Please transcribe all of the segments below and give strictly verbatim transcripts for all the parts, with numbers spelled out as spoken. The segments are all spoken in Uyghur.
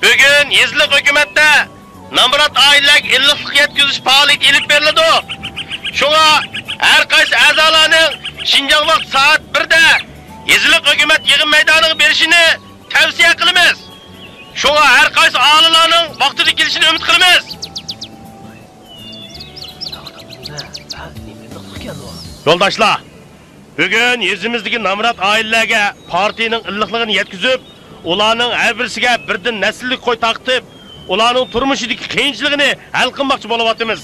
بۈگۈن يېزىلىق ھۆكۈمەتتە نامرات ئائىلىلەرگە ئىللىقلىق يەتكۈزۈش پائالىيىتى ئېلىپ بېرىلىدۇ. شۇڭا ھەر قايسى ئەزالارنىڭ شىنجاڭ ۋاقتى سائەت بىردە يېزىلىق ھۆكۈمەت يىغىن مەيدانىغا بېرىشىنى تەۋسىيە قىلىمىز. شۇڭا ھەر قايسى ئاھالىلەرنىڭ ۋاقتىدا كېلىشىنى ئۈمىد قىلىمىز. يولداشلار، بۈگۈن يېزىمىزدىكى نامرات ئائىلىلەرگە پارتىيىنىڭ ئىللىقلىقىنى يەتكۈزۈپ، ئۇلارنىڭ ھەر بىرسىگە بىردىن نەسىللىك قوي تارقىتىپ، ئۇلارنىڭ تۇرمۇشىدىكى قىيىنچىلىقىنى ھەل قىلماقچى بولۇۋاتىمىز.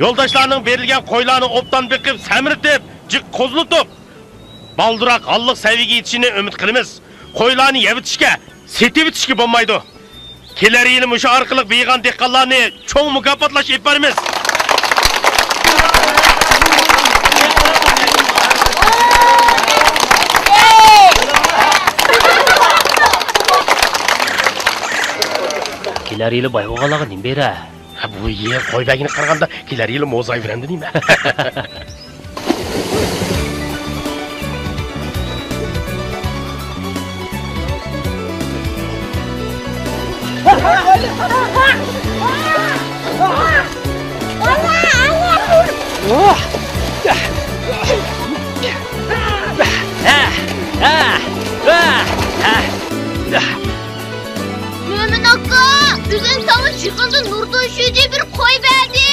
يولداشلارنىڭ بېرىلگەن قويلارنى ئوبدان بېقىپ، سەمرىتىپ، جىق قوزۇلتۇپ، بالدۇراق ھاللىق سەۋىيەگە يېتىشىنى ئۈمىد قىلىمىز. قويلارنى يەۋېتىشكە، سېتىۋېتىشكە بولمايدۇ. كېلەر يىلى مۇشۇ ئارقىلىق بېيىغان دېھقانلارنى چوڭ مۇكاپاتلاش ئېلىپ بارىمىز. كېلەر يىلى باي بولغانلارغا نېمە بېرە؟ بۇ يىل قوي بەگىنى قارىغاندا، كېلەر يىلى موزاي بېرەمدۇ نېمە؟ مۆمىن ئاكا، بۈگۈن ساڭا يېقىندا نۇردىن شۇجى بىر قوي بەردى.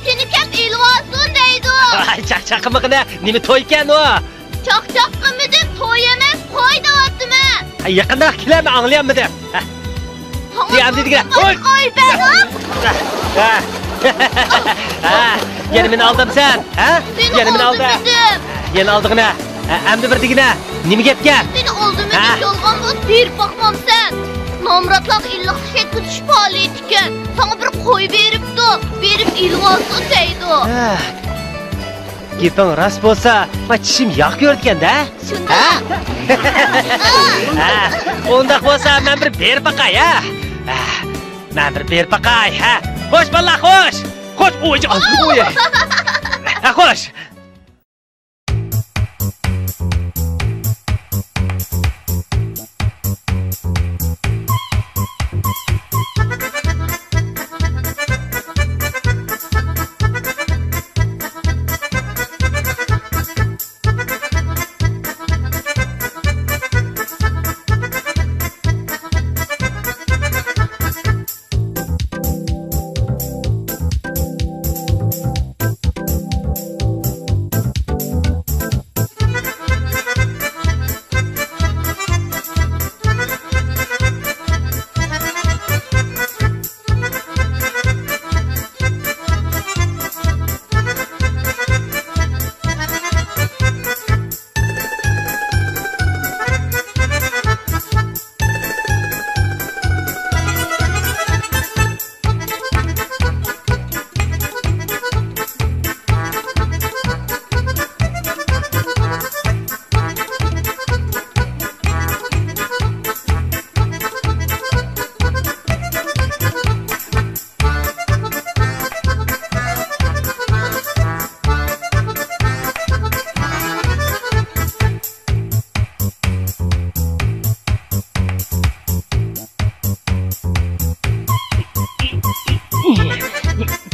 سېنى كەپ ئېلىۋالسۇن دەيدۇ. ۋاي، چاقچاق قىلمىغىنە، نېمە تويكەن ئۇ؟ چاقچاق قىلمىدىم، توي ئەمەس، قوي دەۋاتىمەن. ھە، يېقىنراق كېلە، مەن ئاڭلىيالمىدىم. ھە. ساڭا دېگەن، دېگەن. قوي، قوي بەردىم. ھە. ھە، يەنە مېنى ئالدامسەن، ھە؟ يەنە مېنى ئالدا. يەنە ئالدىغىنە. ھە، ئەمدى بىر دېگىنە، نېمە گەپكەن؟ سېنى ئالدىمىدىم، ھە؟ يالغان بولسا بېرىپ باقمامسەن. نامراتلارغا ئىللىقلىق يەتكۈزۈش پائالىيىتى ئىكەن. ساڭا بىر قوي بېرىپتۇ، بېرىپ ئېلىۋالسۇن دەيدۇ. ھە. گېپىڭ راست بولسا، ما چىشىم ياق كۆرىدىكەن-دە. شۇنداق. ھە؟ ھە، ئۇنداق بولسا، مەن بىر بېرىپ باقاي، ھە؟ ھە، مەن بىر بېرىپ باقاي، ھە؟ خوش، بالىلار، خوش! خوش، ئۇي، ئۇي! ھە، خوش!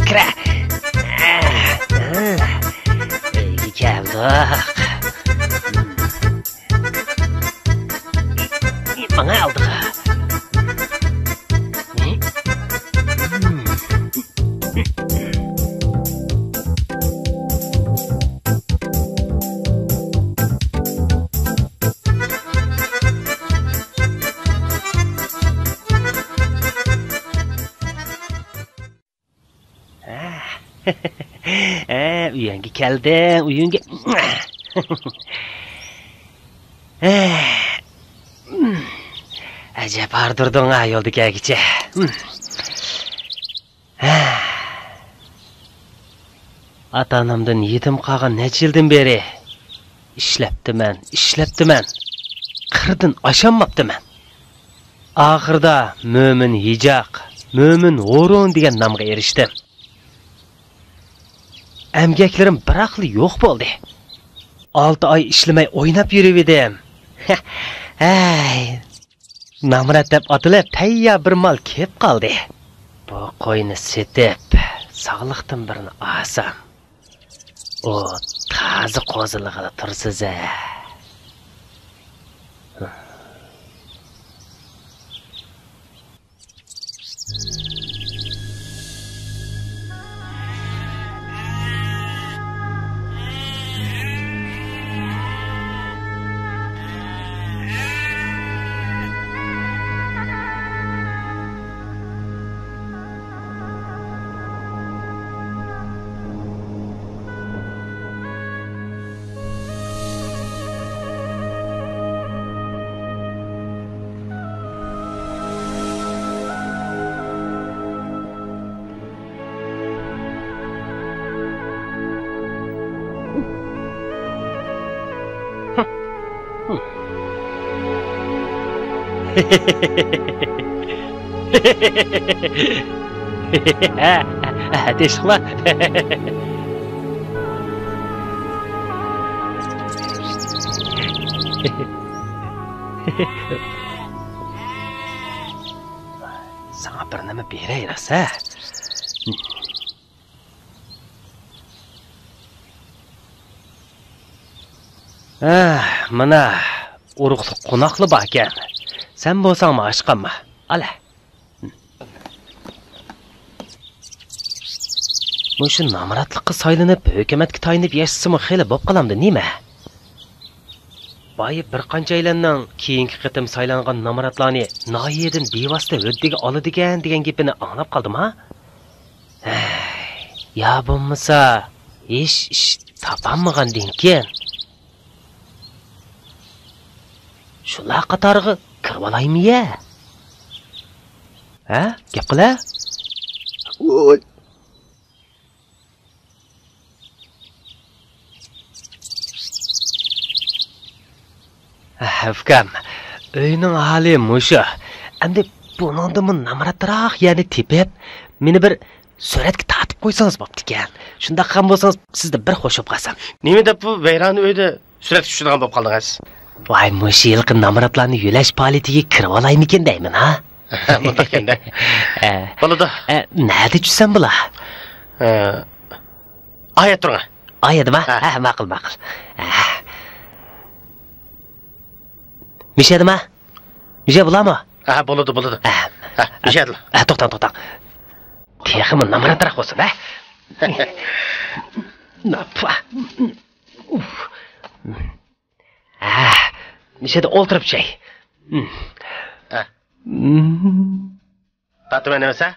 كىرە. ئۆيگە كەلدۇق. ماڭا ئالدىغا. ئە، ئۆيۈڭگە كەلدىم، ئۆيۈڭگە. ئەجەب ھاردۇردۇڭ ھە يولدا كەلگۈچە. ئاتا-ئانامدىن يېتىم قالغان نەچچە يىلدىن بېرى ئىشلەپتىمەن، ئىشلەپتىمەن. قىردىن ئاشالماپتىمەن. ئاخىرىدا مۆمىن ھىجاق، مۆمىن ھۇرۇن دېگەن نامغا ئېرىشتىم. ئەمگەكلىرىم بىراقلا يوق بولدى. ئالتە ئاي ئىشلىمەي ئويناپ يۈرۈۋىدىم. ھەي. نامرات دەپ ئاتىلىپ، تەييار بىر مال كېلىپ قالدى. بۇ قوينى سېتىپ، ساغلىقتىن بىرنى ئالسام، ئۇ تازا قوزىلىغىلى تۇرسىز-ە. ھە، ھە، ھە، دېيىشلىكلا. ساڭا بىر نېمە بېرەي، راست، ھە؟ ھە، مانا، ئۇرۇقلۇق قوناقلا باركەن. سەن بولساڭمۇ ئاچقانما؟ ئالە. مۇشۇ نامراتلىققا سايلىنىپ، ھۆكۈمەتكە تايىنىپ ياشىسىمۇ خېلى بوپ قالامدۇ نېمە؟ بايا بىر قانچەيلەننىڭ كېيىنكى قېتىم سايلانغان نامراتلارنى ناھىيەدىن بىۋاسىتە ھۆددىگە ئالىدىكەن دېگەن گېپىنى ئاڭلاپ قالدىم ھا؟ ھەي، يا بولمىسا ھېچ ئىش تاپالمىغاندىن كېيىن شۇلار قاتارىغا كىرىۋالايمۇ يە؟ ھە؟ گەپ قىلە؟ ۋوي. ئۇكام، ئۆينىڭ ھالى مۇشۇ. ئەمدى بۇنىڭدىنمۇ نامراتراق يەرنى تېپىپ، مېنى بىر سۈرەتكە تارتىپ قويسىڭىز بوپتىكەن. شۇنداق قىلغان بولسىڭىز، سىزدىن بىر خوش بولۇپ قالسام. نېمە دەپ بۇ ۋەيرانە ئۆيدە سۈرەتكە چۈشىدىغان بولۇپ قالدىڭىز؟ ۋاي، مۇشۇ يىلقى نامراتلارنى يۆلەش پائالىيىتىگە كىرىۋالايمىكىن دەيمەن ھا. مۇنداقكەندە. ئە. بولىدۇ. ئە، نەدە چۈشسەم بولا؟ ئە، ئايا تۇرغا. ئايا دېما؟ ھە. ھە، ماقۇل، ماقۇل. ھە. مىشە دېما؟ مىشە بولامۇ؟ ھە، بولىدۇ، بولىدۇ. ھە. ھە، مىشە دېما. ھە، توختاڭ، توختاڭ. تېخىمۇ نامراتراق بولسۇن ھە. ھە، مىشەدە ئولتۇرۇپ چەي. ھە. تارتىمەن ئەمەسە؟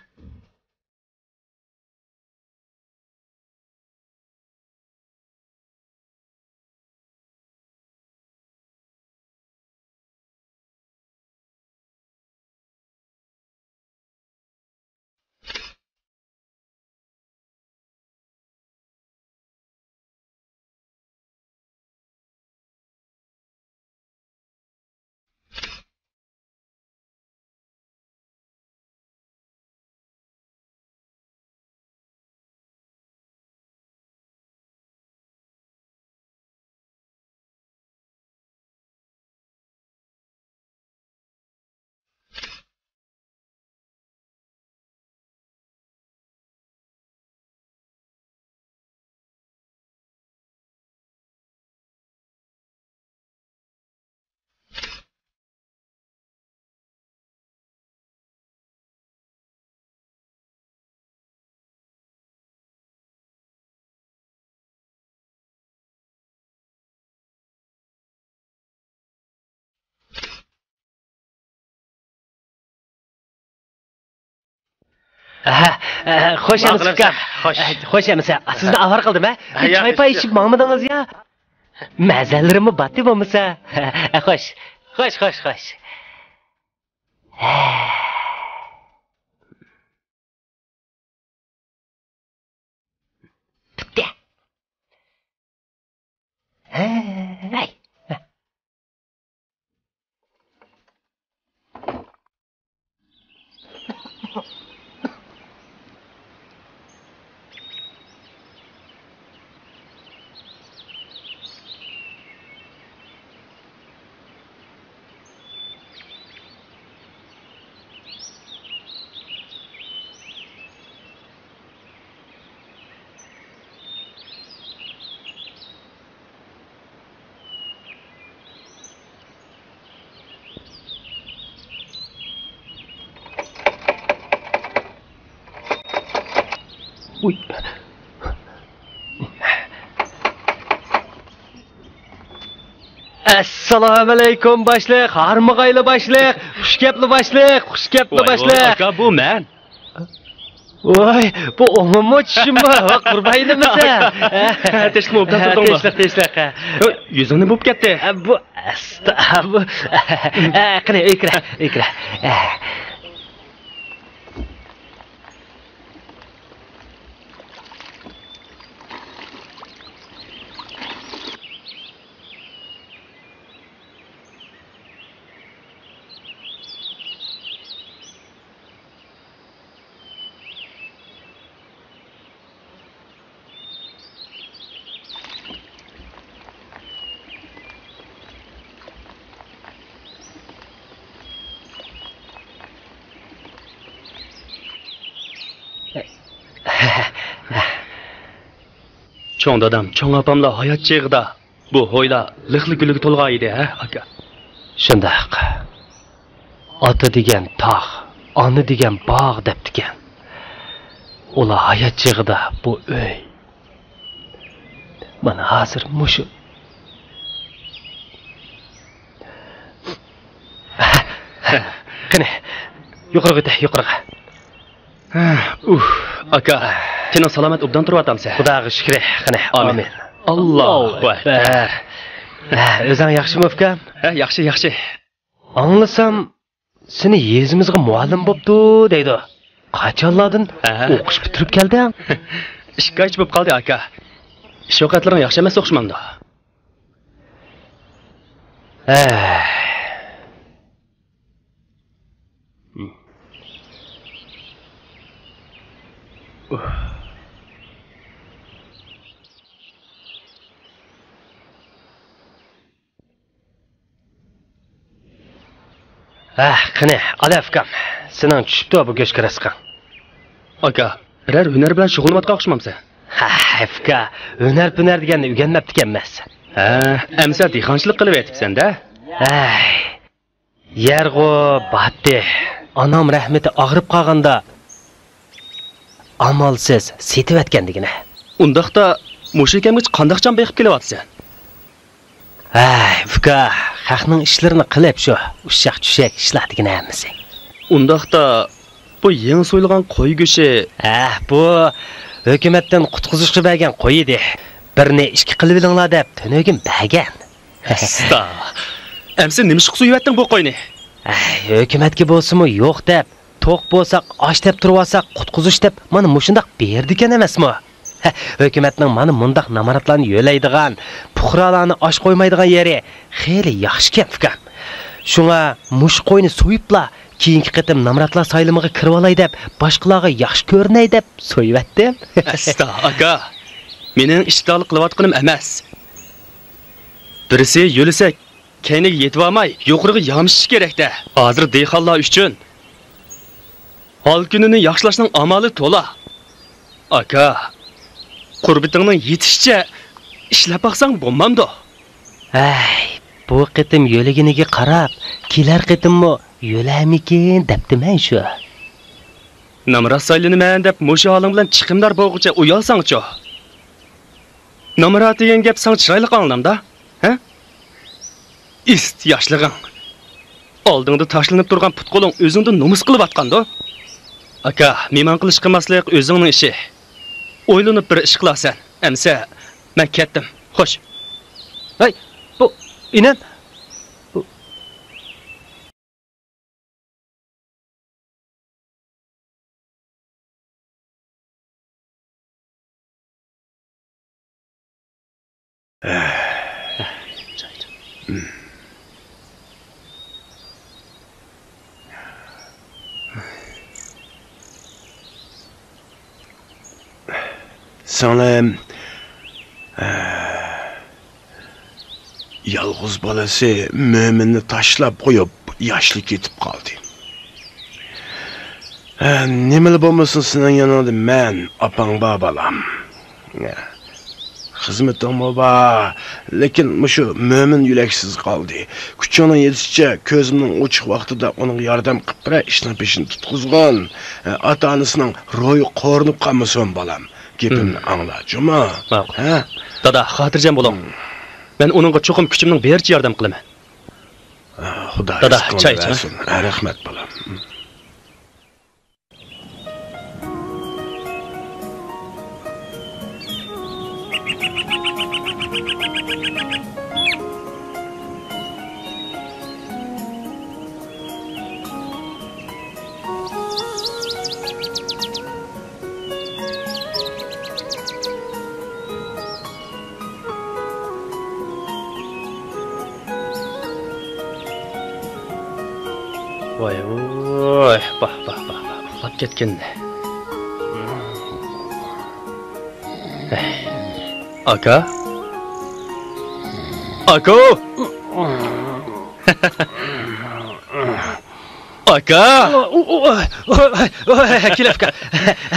ئەھە، ئەھە، خوش ئەمىسە، ئۇكام. خوش. ئەھە، خوش ئەمىسە. سىزنى ئاۋارە قىلدىم ھە؟ ھە، ياق، چاي پاي ئىچىپ ماڭمىدىڭىز يا؟ مەزەلىرىممۇ باتتى بولمىسا. ھە، خوش. خوش، خوش، خوش. ھە. پۈتتى. ھەي. ئۇي. ئەسسالامۇئەلەيكۇم، باشلىق. ھارمىغايلا، باشلىق. خۇش كەپلا، باشلىق. خۇش كەپلا، ۋاي، ۋاي، باشلىق. ئاكا، بۇ مەن. ۋاي، بۇ ئوڭۇممۇ، چۈشۈممۇ؟ ۋاي، قۇربان يېدىم سەن. تىنچلىقمۇ ئوبدان تۇردۇڭمۇ؟ تىنچلىق، تىنچلىق. يۈزۈڭ نېمە بولۇپ كەتتى؟ بۇ، ئەستا، بۇ. قېنى، ئۆيگە كىرە، ئۆيگە كىرە. چوڭ دادام، چوڭ ئاپاملا ھايات چېغىدا بۇ ھويلا لىقلا گۈلگە تولغان ئىدى، ھە، ئاكا؟ شۇنداق. ئاتا دېگەن تاغ، ئانا دېگەن باغ دەپتىكەن. ئۇلار ھايات چېغىدا بۇ ئۆي. مانا ھازىر مۇشۇ. قېنى، يۇقىرىغا ئۆتە، يۇقىرىغا. ئۇھ، ئاكا، تېنىڭ سالامەت، ئوبدان تۇرۇۋاتامسەن؟ خۇداغا شۈكرى، قېنى، ئامىن. ئامىن. ئاللاھۇ ئەكبەر. ھە، ئۆزۈڭ ياخشىمۇ، ئۇكام؟ ھە، ياخشى، ياخشى. ئاڭلىسام، سېنى يېزىمىزغا مۇئەللىم بوپتۇ دەيدۇ. قاچانلاردىن ھە. ئوقۇش پۈتتۈرۈپ كەلدىڭ؟ ئىككى ئايچە بوپ قالدى، ئاكا. ئىش ئوقەتلىرىڭ ياخشى ئەمەس ئوخشىمامدۇ؟ ھە. ھە، قېنى، ئال ئۇكام، سېنىڭ چۈشۈپتۇ بۇ گۆشكە رىزقىڭ. ئاكا، بىرەر ھۈنەر بىلەن شۇغۇللىنىۋاتقان ئوخشىمامسەن؟ ھە، ئۇكا، ھۈنەر-پۈنەر دېگەننى ئۆگەنمەپتىكەنمىز. ھە، ئەمسە دېھقانچىلىق قىلىۋېتىپسەن-دە؟ ھەي، يەرغۇ باتتى. ئانام رەھمىتى ئاغرىپ قالغاندا، ئامالسىز سېتىۋەتكەن دېگىنە. ئۇنداقتا مۇشۇ ئىكەنگىچە قانداق جان بېقىپ كېلىۋاتىسەن؟ ھەي، ئۇكا، خەقنىڭ ئىشلىرىنى قىلىپ شۇ ئۇششاق-چۈششەك ئىشلار دېگىنە ھەممىسى. ئۇنداقتا بۇ يېڭى سويۇلغان قوي گۆشى؟ ھە، بۇ ھۆكۈمەتتىن قۇتقۇزۇشقا بەرگەن قوي ئىدى. بىرنى ئىككى قىلىۋېلىڭلار دەپ تۈنۈگۈن بەرگەن. ئەستا. ئەمسە نېمىشقا سويۇۋەتتىڭ بۇ قوينى؟ ھەي، ھۆكۈمەتكە بولسىمۇ يوق دەپ، توق بولساق، ئاچ دەپ تۇرۇۋالساق، قۇتقۇزۇش دەپ، مانا مۇشۇنداق بېرىدىكەن ئەمەسمۇ؟ ھە، ھۆكۈمەتنىڭ مانا مۇنداق نامراتلارنى يۆلەيدىغان، پۇقرالارنى ئاچ قويمايدىغان يېرى خېلى ياخشىكەن، ئۇكام. شۇڭا مۇشۇ قوينى سويۇپلا، كېيىنكى قېتىم نامراتلار سايلىمىغا كىرىۋالاي دەپ، باشقىلارغا ياخشى كۆرۈنەي دەپ سويۇۋەتتىم. ئەستا، ئاكا، مېنىڭ ئىشتىھالىق قىلىۋاتقىنىم ئەمەس. بىرسى يۆلىسە، كەينىگە يېتىۋالماي، يۇقىرىغا يامىشىش كېرەك-دە. ھازىر دېھقانلار ئۈچۈن ھال-كۈنىنى ياخشىلاشنىڭ ئامالى تولا. ئاكا، قۇربىتىڭنىڭ يېتىشىچە ئىشلەپ باقساڭ بولمامدۇ؟ ھەي، بۇ قېتىم يۆلىگىنىگە قاراپ، كېلەر قېتىممۇ يۆلەرمىكىن دەپتىمەن شۇ. نامرات سايلىنىمەن دەپ مۇشۇ ھالىڭ بىلەن چىقىمدار بولغۇچە ئۇيالساڭچۇ؟ نامرات دېگەن گەپ ساڭا چىرايلىق ئاڭلىنامدا؟ ھە؟ ئىسىت ياشلىقىڭ. ئالدىڭدا تاشلىنىپ تۇرغان پۇت-قولۇڭ ئۆزۈڭدىن نومۇس قىلىۋاتقاندۇ؟ ئاكا، مېھمان قىلىش قىلماسلىق ئۆزۈڭنىڭ ئىشى. ئويلىنىپ بىر ئىش قىلارسەن. ئەمسە، مەن كەتتىم. خوش. ھەي، بۇ ئىنىم. بۇ سىڭلىم، يالغۇز بالىسى مۆمىننى تاشلاپ قويۇپ، ياشلا كېتىپ قالدى. ھە، نېمىلا بولمىسۇن، سېنىڭ يېنىڭدا مەن، ئاپاڭ بار، بالام. خىزمىتىڭمۇ بار، لېكىن مۇشۇ مۆمىن يۈرەكسىز قالدى. كۈچۈڭنىڭ يېتىشىچە كۆزۈمنىڭ ئوچۇق ۋاقتىدا ئۇنىڭغا ياردەم قىلىپ بېرە، ئىشنىڭ پېشىنى تۇتقۇزغىن. ئاتا-ئانىسىنىڭ روھى قورۇنۇپ قالمىسۇن، بالام. گېپىمنى ئاڭلا، جۇمۇ. ماقۇل. ھە؟ دادا، خاتىرجەم بولۇڭ. مەن ئۇنىڭغا چوقۇم كۈچۈمنىڭ بېرىچە ياردەم قىلىمەن. خۇدا دادا، رىزقىڭنى چاي ئىچىڭ. بەرسۇن. ھە، رەھمەت، بالام. ۋاي ۋاي، باھ باھ باھ باھ، ئۇخلاپ كەتكەن. ئاكا؟ ئاكا! ئاكا! كېلە، ئۇكا.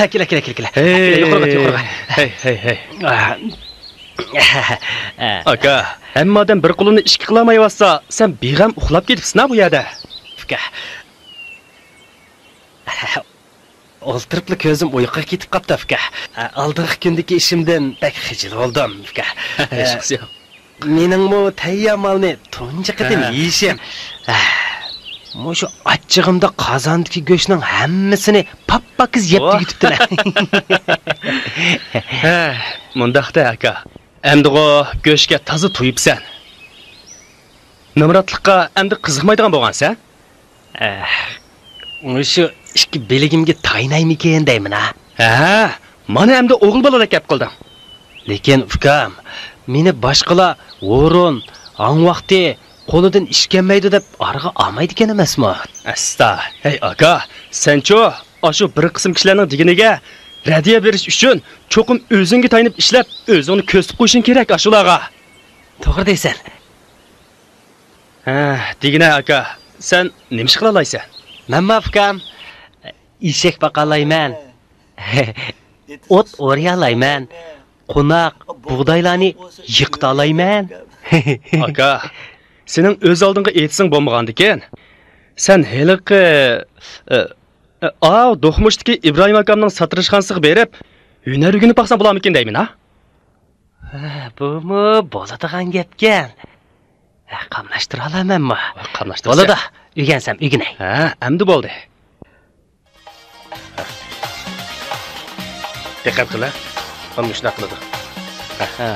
كېلە، كېلە، كېلە، كېلە. ھەي. كېلە، يۇقىرىغا، يۇقىرىغا. ھەي، ھەي، ھەي. ئاكا، ھەممە ئادەم بىر قولىنى ئىككى قىلالمايۋاتسا، سەن بىغەم ئۇخلاپ كېتىپسىنا بۇ يەردە. ئۇكا. ئولتۇرۇپلا كۆزۈم ئۇيقۇغا كېتىپ قاپتۇ، ئۇكا. ئالدىنقى كۈندىكى ئىشىمدىن بەك خىجىل بولدۇم، ئۇكا. ھېچقىسى يوق. مېنىڭمۇ تەييار مالنى تۇنجى قېتىم ھە. يېيىشىم. ھە. مۇشۇ ئاچچىقىمدا قازاندىكى گۆشنىڭ ھەممىسىنى پاپپاكىز يەپ ۋاھ. تۈگىتىپتىمەن. ھە، مۇنداق دە، ئاكا. ئەمدىغۇ گۆشكە تازا تويۇپسەن. نامراتلىققا ئەمدى قىزىقمايدىغان بولغانسەن؟ ئەھ، مۇشۇ ئىككى بىلىگىمگە تايىنايمىكىن دەيمەن ھە. ھە، مانا ئەمدى ئوغۇل بالىدەك گەپ قىلدىڭ. لېكىن ئۇكام، مېنى باشقىلار ھۇرۇن، ھاڭۋاقتى، قولىدىن ئىش كەلمەيدۇ دەپ ئارىغا ئالمايدىكەن ئەمەسمۇ؟ ئەستا، ھەي ئاكا، سەنچۇ ئاشۇ بىر قىسىم كىشىلەرنىڭ دېگىنىگە رەددىيە بېرىش ئۈچۈن چوقۇم ئۆزۈڭگە تايىنىپ ئىشلەپ، ئۆزۈڭنى كۆرسىتىپ قويۇشۇڭ كېرەك ئاشۇلارغا. توغرا دەيسەن. ھە، دېگىنە ئاكا، سەن نېمە ئىش قىلالايسەن؟ مەنمۇ ئۇكام، ئېشەك باقالايمەن، ئوت ئورىيالايمەن، قوناق، بۇغدايلارنى يىقىتالايمەن. ئاكا، سېنىڭ ئۆز ئالدىڭغا ئېيتسىڭ بولمىغاندىكىن، سەن ھېلىقى، ئە، ئە، ئاۋۇ دوقمۇشتىكى ئىبراھىم ئاكامنىڭ ساتىراشخانىسىغا بېرىپ، ھۈنەر ئۆگىنىپ باقساڭ بولامىكىن دەيمەن ھا. ھە، بۇمۇ بولىدىغان گەپكەن. ھە، قاملاشتۇرالايمەنمۇ؟ قاملاشتۇرسا. بولىدۇ، ئۆگەنسەم ئۆگىنەي. ھە، ئەمدى بولدى. دىققەت قىل ھە. مانا مۇشۇنداق قىلىدۇ. ھە. ھە.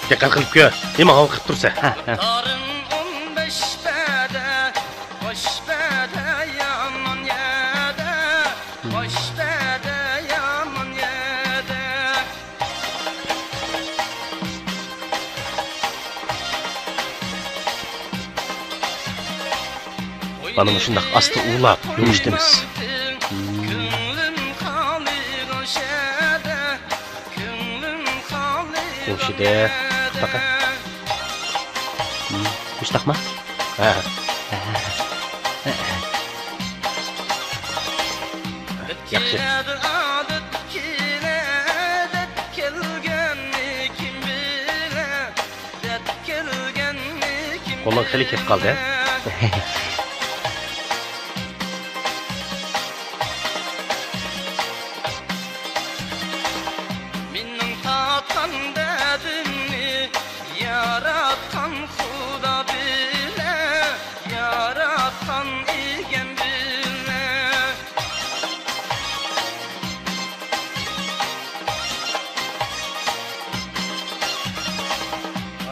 دىققەت قىلىپ كۆر. نېمە ھاۋا قىلىپ تۇرسەن؟ ھە، ھە. تارىم ئون بەش بەدە، باش بەدە يامان يەردە، باش بەدە يامان يەردە. مانا مۇشۇنداق ئاستا ئۇۋىلاپ يۇمشىتىمىز. كۆڭلۈم خالىغان شەدە، كۆڭلۈم خالىغان يۇمشىدى. تۇتۇپ باقە. مۇشۇنداقما؟ ھە. ياخشى. قولۇڭ خېلى كېتىپ قالدى. مېنىڭ تارتقان دەردىمنى ياراتقان خۇدا بىلە، ياراتقان ئىگەم بىلە.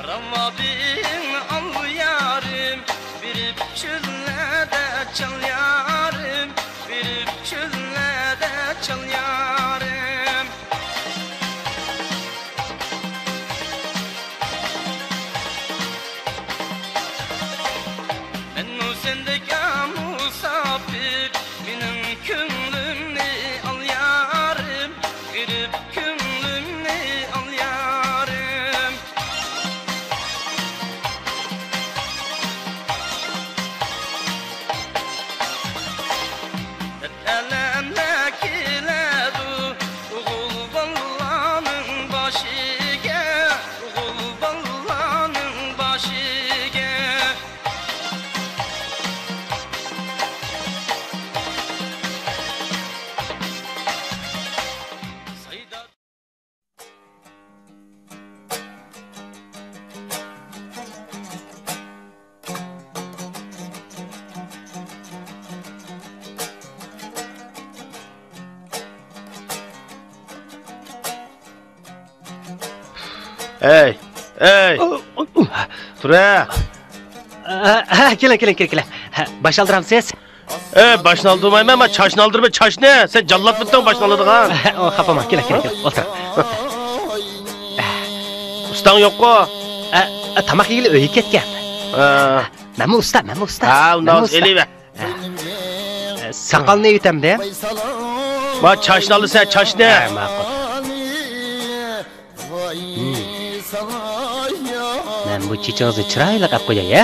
راۋابىڭ ئال يارىم، بېرىپ چۆللەردە چال يارىم، بېرىپ چۆللەردە چال يارىم. مەنمۇ سەندەك مۇساپىر، مېنىڭ كۆڭلۈمنى ئال يارىم، غېرىب كۆڭلۈمنى ئال يارىم. بېشىگە، ئوغۇل بالىلارنىڭ باشىگە. ئەي، ئەي! تۇرە! ھە، ھە، كېلىڭ، كېلىڭ، كېلىڭ، كېلىڭ. ھە، باش ئالدۇرامسىز؟ ئەي، باشنى ئالدۇرمايمەن، مانا چاچنى ئالدۇرىمەن، چاچنى! سەن جاللاتمىدىڭ باشنى ئالىدىغان. ھە، ئۇ خاپىما، كېلىڭ، كېلىڭ، كېلىڭ، ئولتۇرۇڭ. ئۇستاڭ يوققۇ؟ ئە، ئە، تاماق يېگىلى ئۆيگە كەتكەن. ھە. مەنمۇ ئۇستا، مەنمۇ ئۇستا. ھە، ئۇنداق مەنمۇ ئۇستا. ئېلىۋەر. ھە. ئە، ساقالنى ئېۋىتەمدىم. ما چاچنى ئالىسەن، چاچنى. ھە، ماقۇل. مەن بۇ چېچىڭىزنى چىرايلىق ئەپ قوياي، ھە؟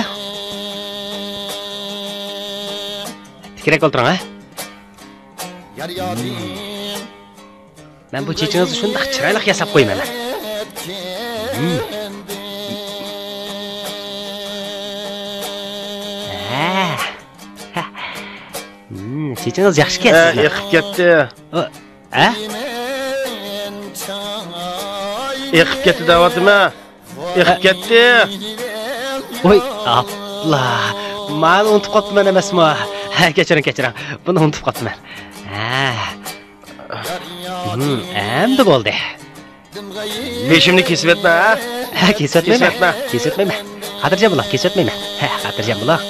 تىكرەك ئولتۇرۇڭ، ھە؟ مەن بۇ چېچىڭىزنى شۇنداق چىرايلىق ياساپ قويىمەن، ھە؟ ھە. چېچىڭىز ياخشىكەن سىزنىڭ. ئېقىپ كەتتى. ھە؟ ئېقىپ كەتتى دەۋاتىمەن. ئېقىپ كەتتى. ۋوي، ئاپلا. مانا ئۇنتۇپ قاپتىمەن ئەمەسمۇ. ھە، كەچۈرۈڭ، كەچۈرۈڭ. بۇنى ئۇنتۇپ قاپتىمەن. ھە. ھىم، ئەمدى بولدى. بېشىمنى كېسىۋەتمە، ھە؟ ھە، كېسىۋەتمەيمەن. كېسىۋەتمە. كېسىۋەتمەيمەن. خاتىرجەم بولۇڭ، كېسىۋەتمەيمەن. ھە، خاتىرجەم بولۇڭ.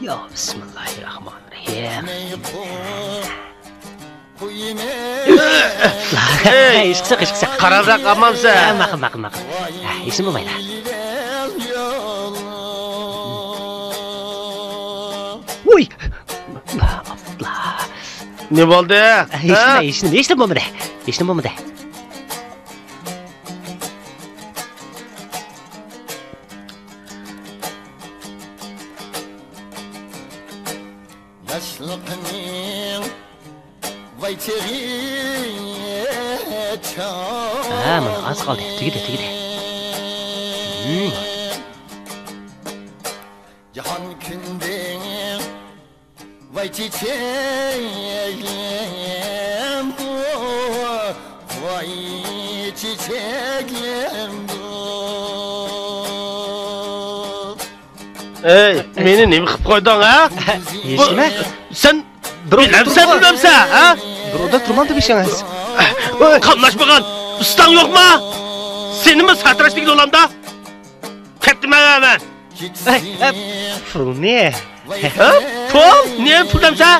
يا بىسمىللاھىررەھمانىررەھىم. ھەي! ئىشقىسە، ئىشقىسە. قارابىراق ئالمامسەن؟ ھە، ماقۇل، ماقۇل، ماقۇل. ھە، ھېچنېمە بولمايدۇ. ۋوي! ئاپلا. نېمە بولدى؟ ھېچنېمە، ھېچنېمە، ھېچنېمە بولمىدى. ھېچنېمە بولمىدى. ياشلىقنىڭ ۋاي چېغى چاغ. ھە، مانا ئاز قالدى. تۈگىدى، تۈگىدى. ھىم. جاھان كۈندە ۋاي چېچەكلەم بۇ، ۋاي چېچەكلەم بۇ. ئەي، مېنى نېمە قىلىپ قويدۇڭ، ھە؟ ھېچنېمە. سەن بىلەمسەن، بىلمەمسەن، ھە؟ بىر ئورۇندا تۇرمامدۇ بېشىڭىز. قاملاشمىغان ئۇستاڭ يوقما؟ سېنىمۇ ساتىراشتىكى دولامدا. كەتتىمەن مەن. ئەي، ئە، پۇلنى. ھە؟ پۇل؟ نېمە پۇل دەمسە؟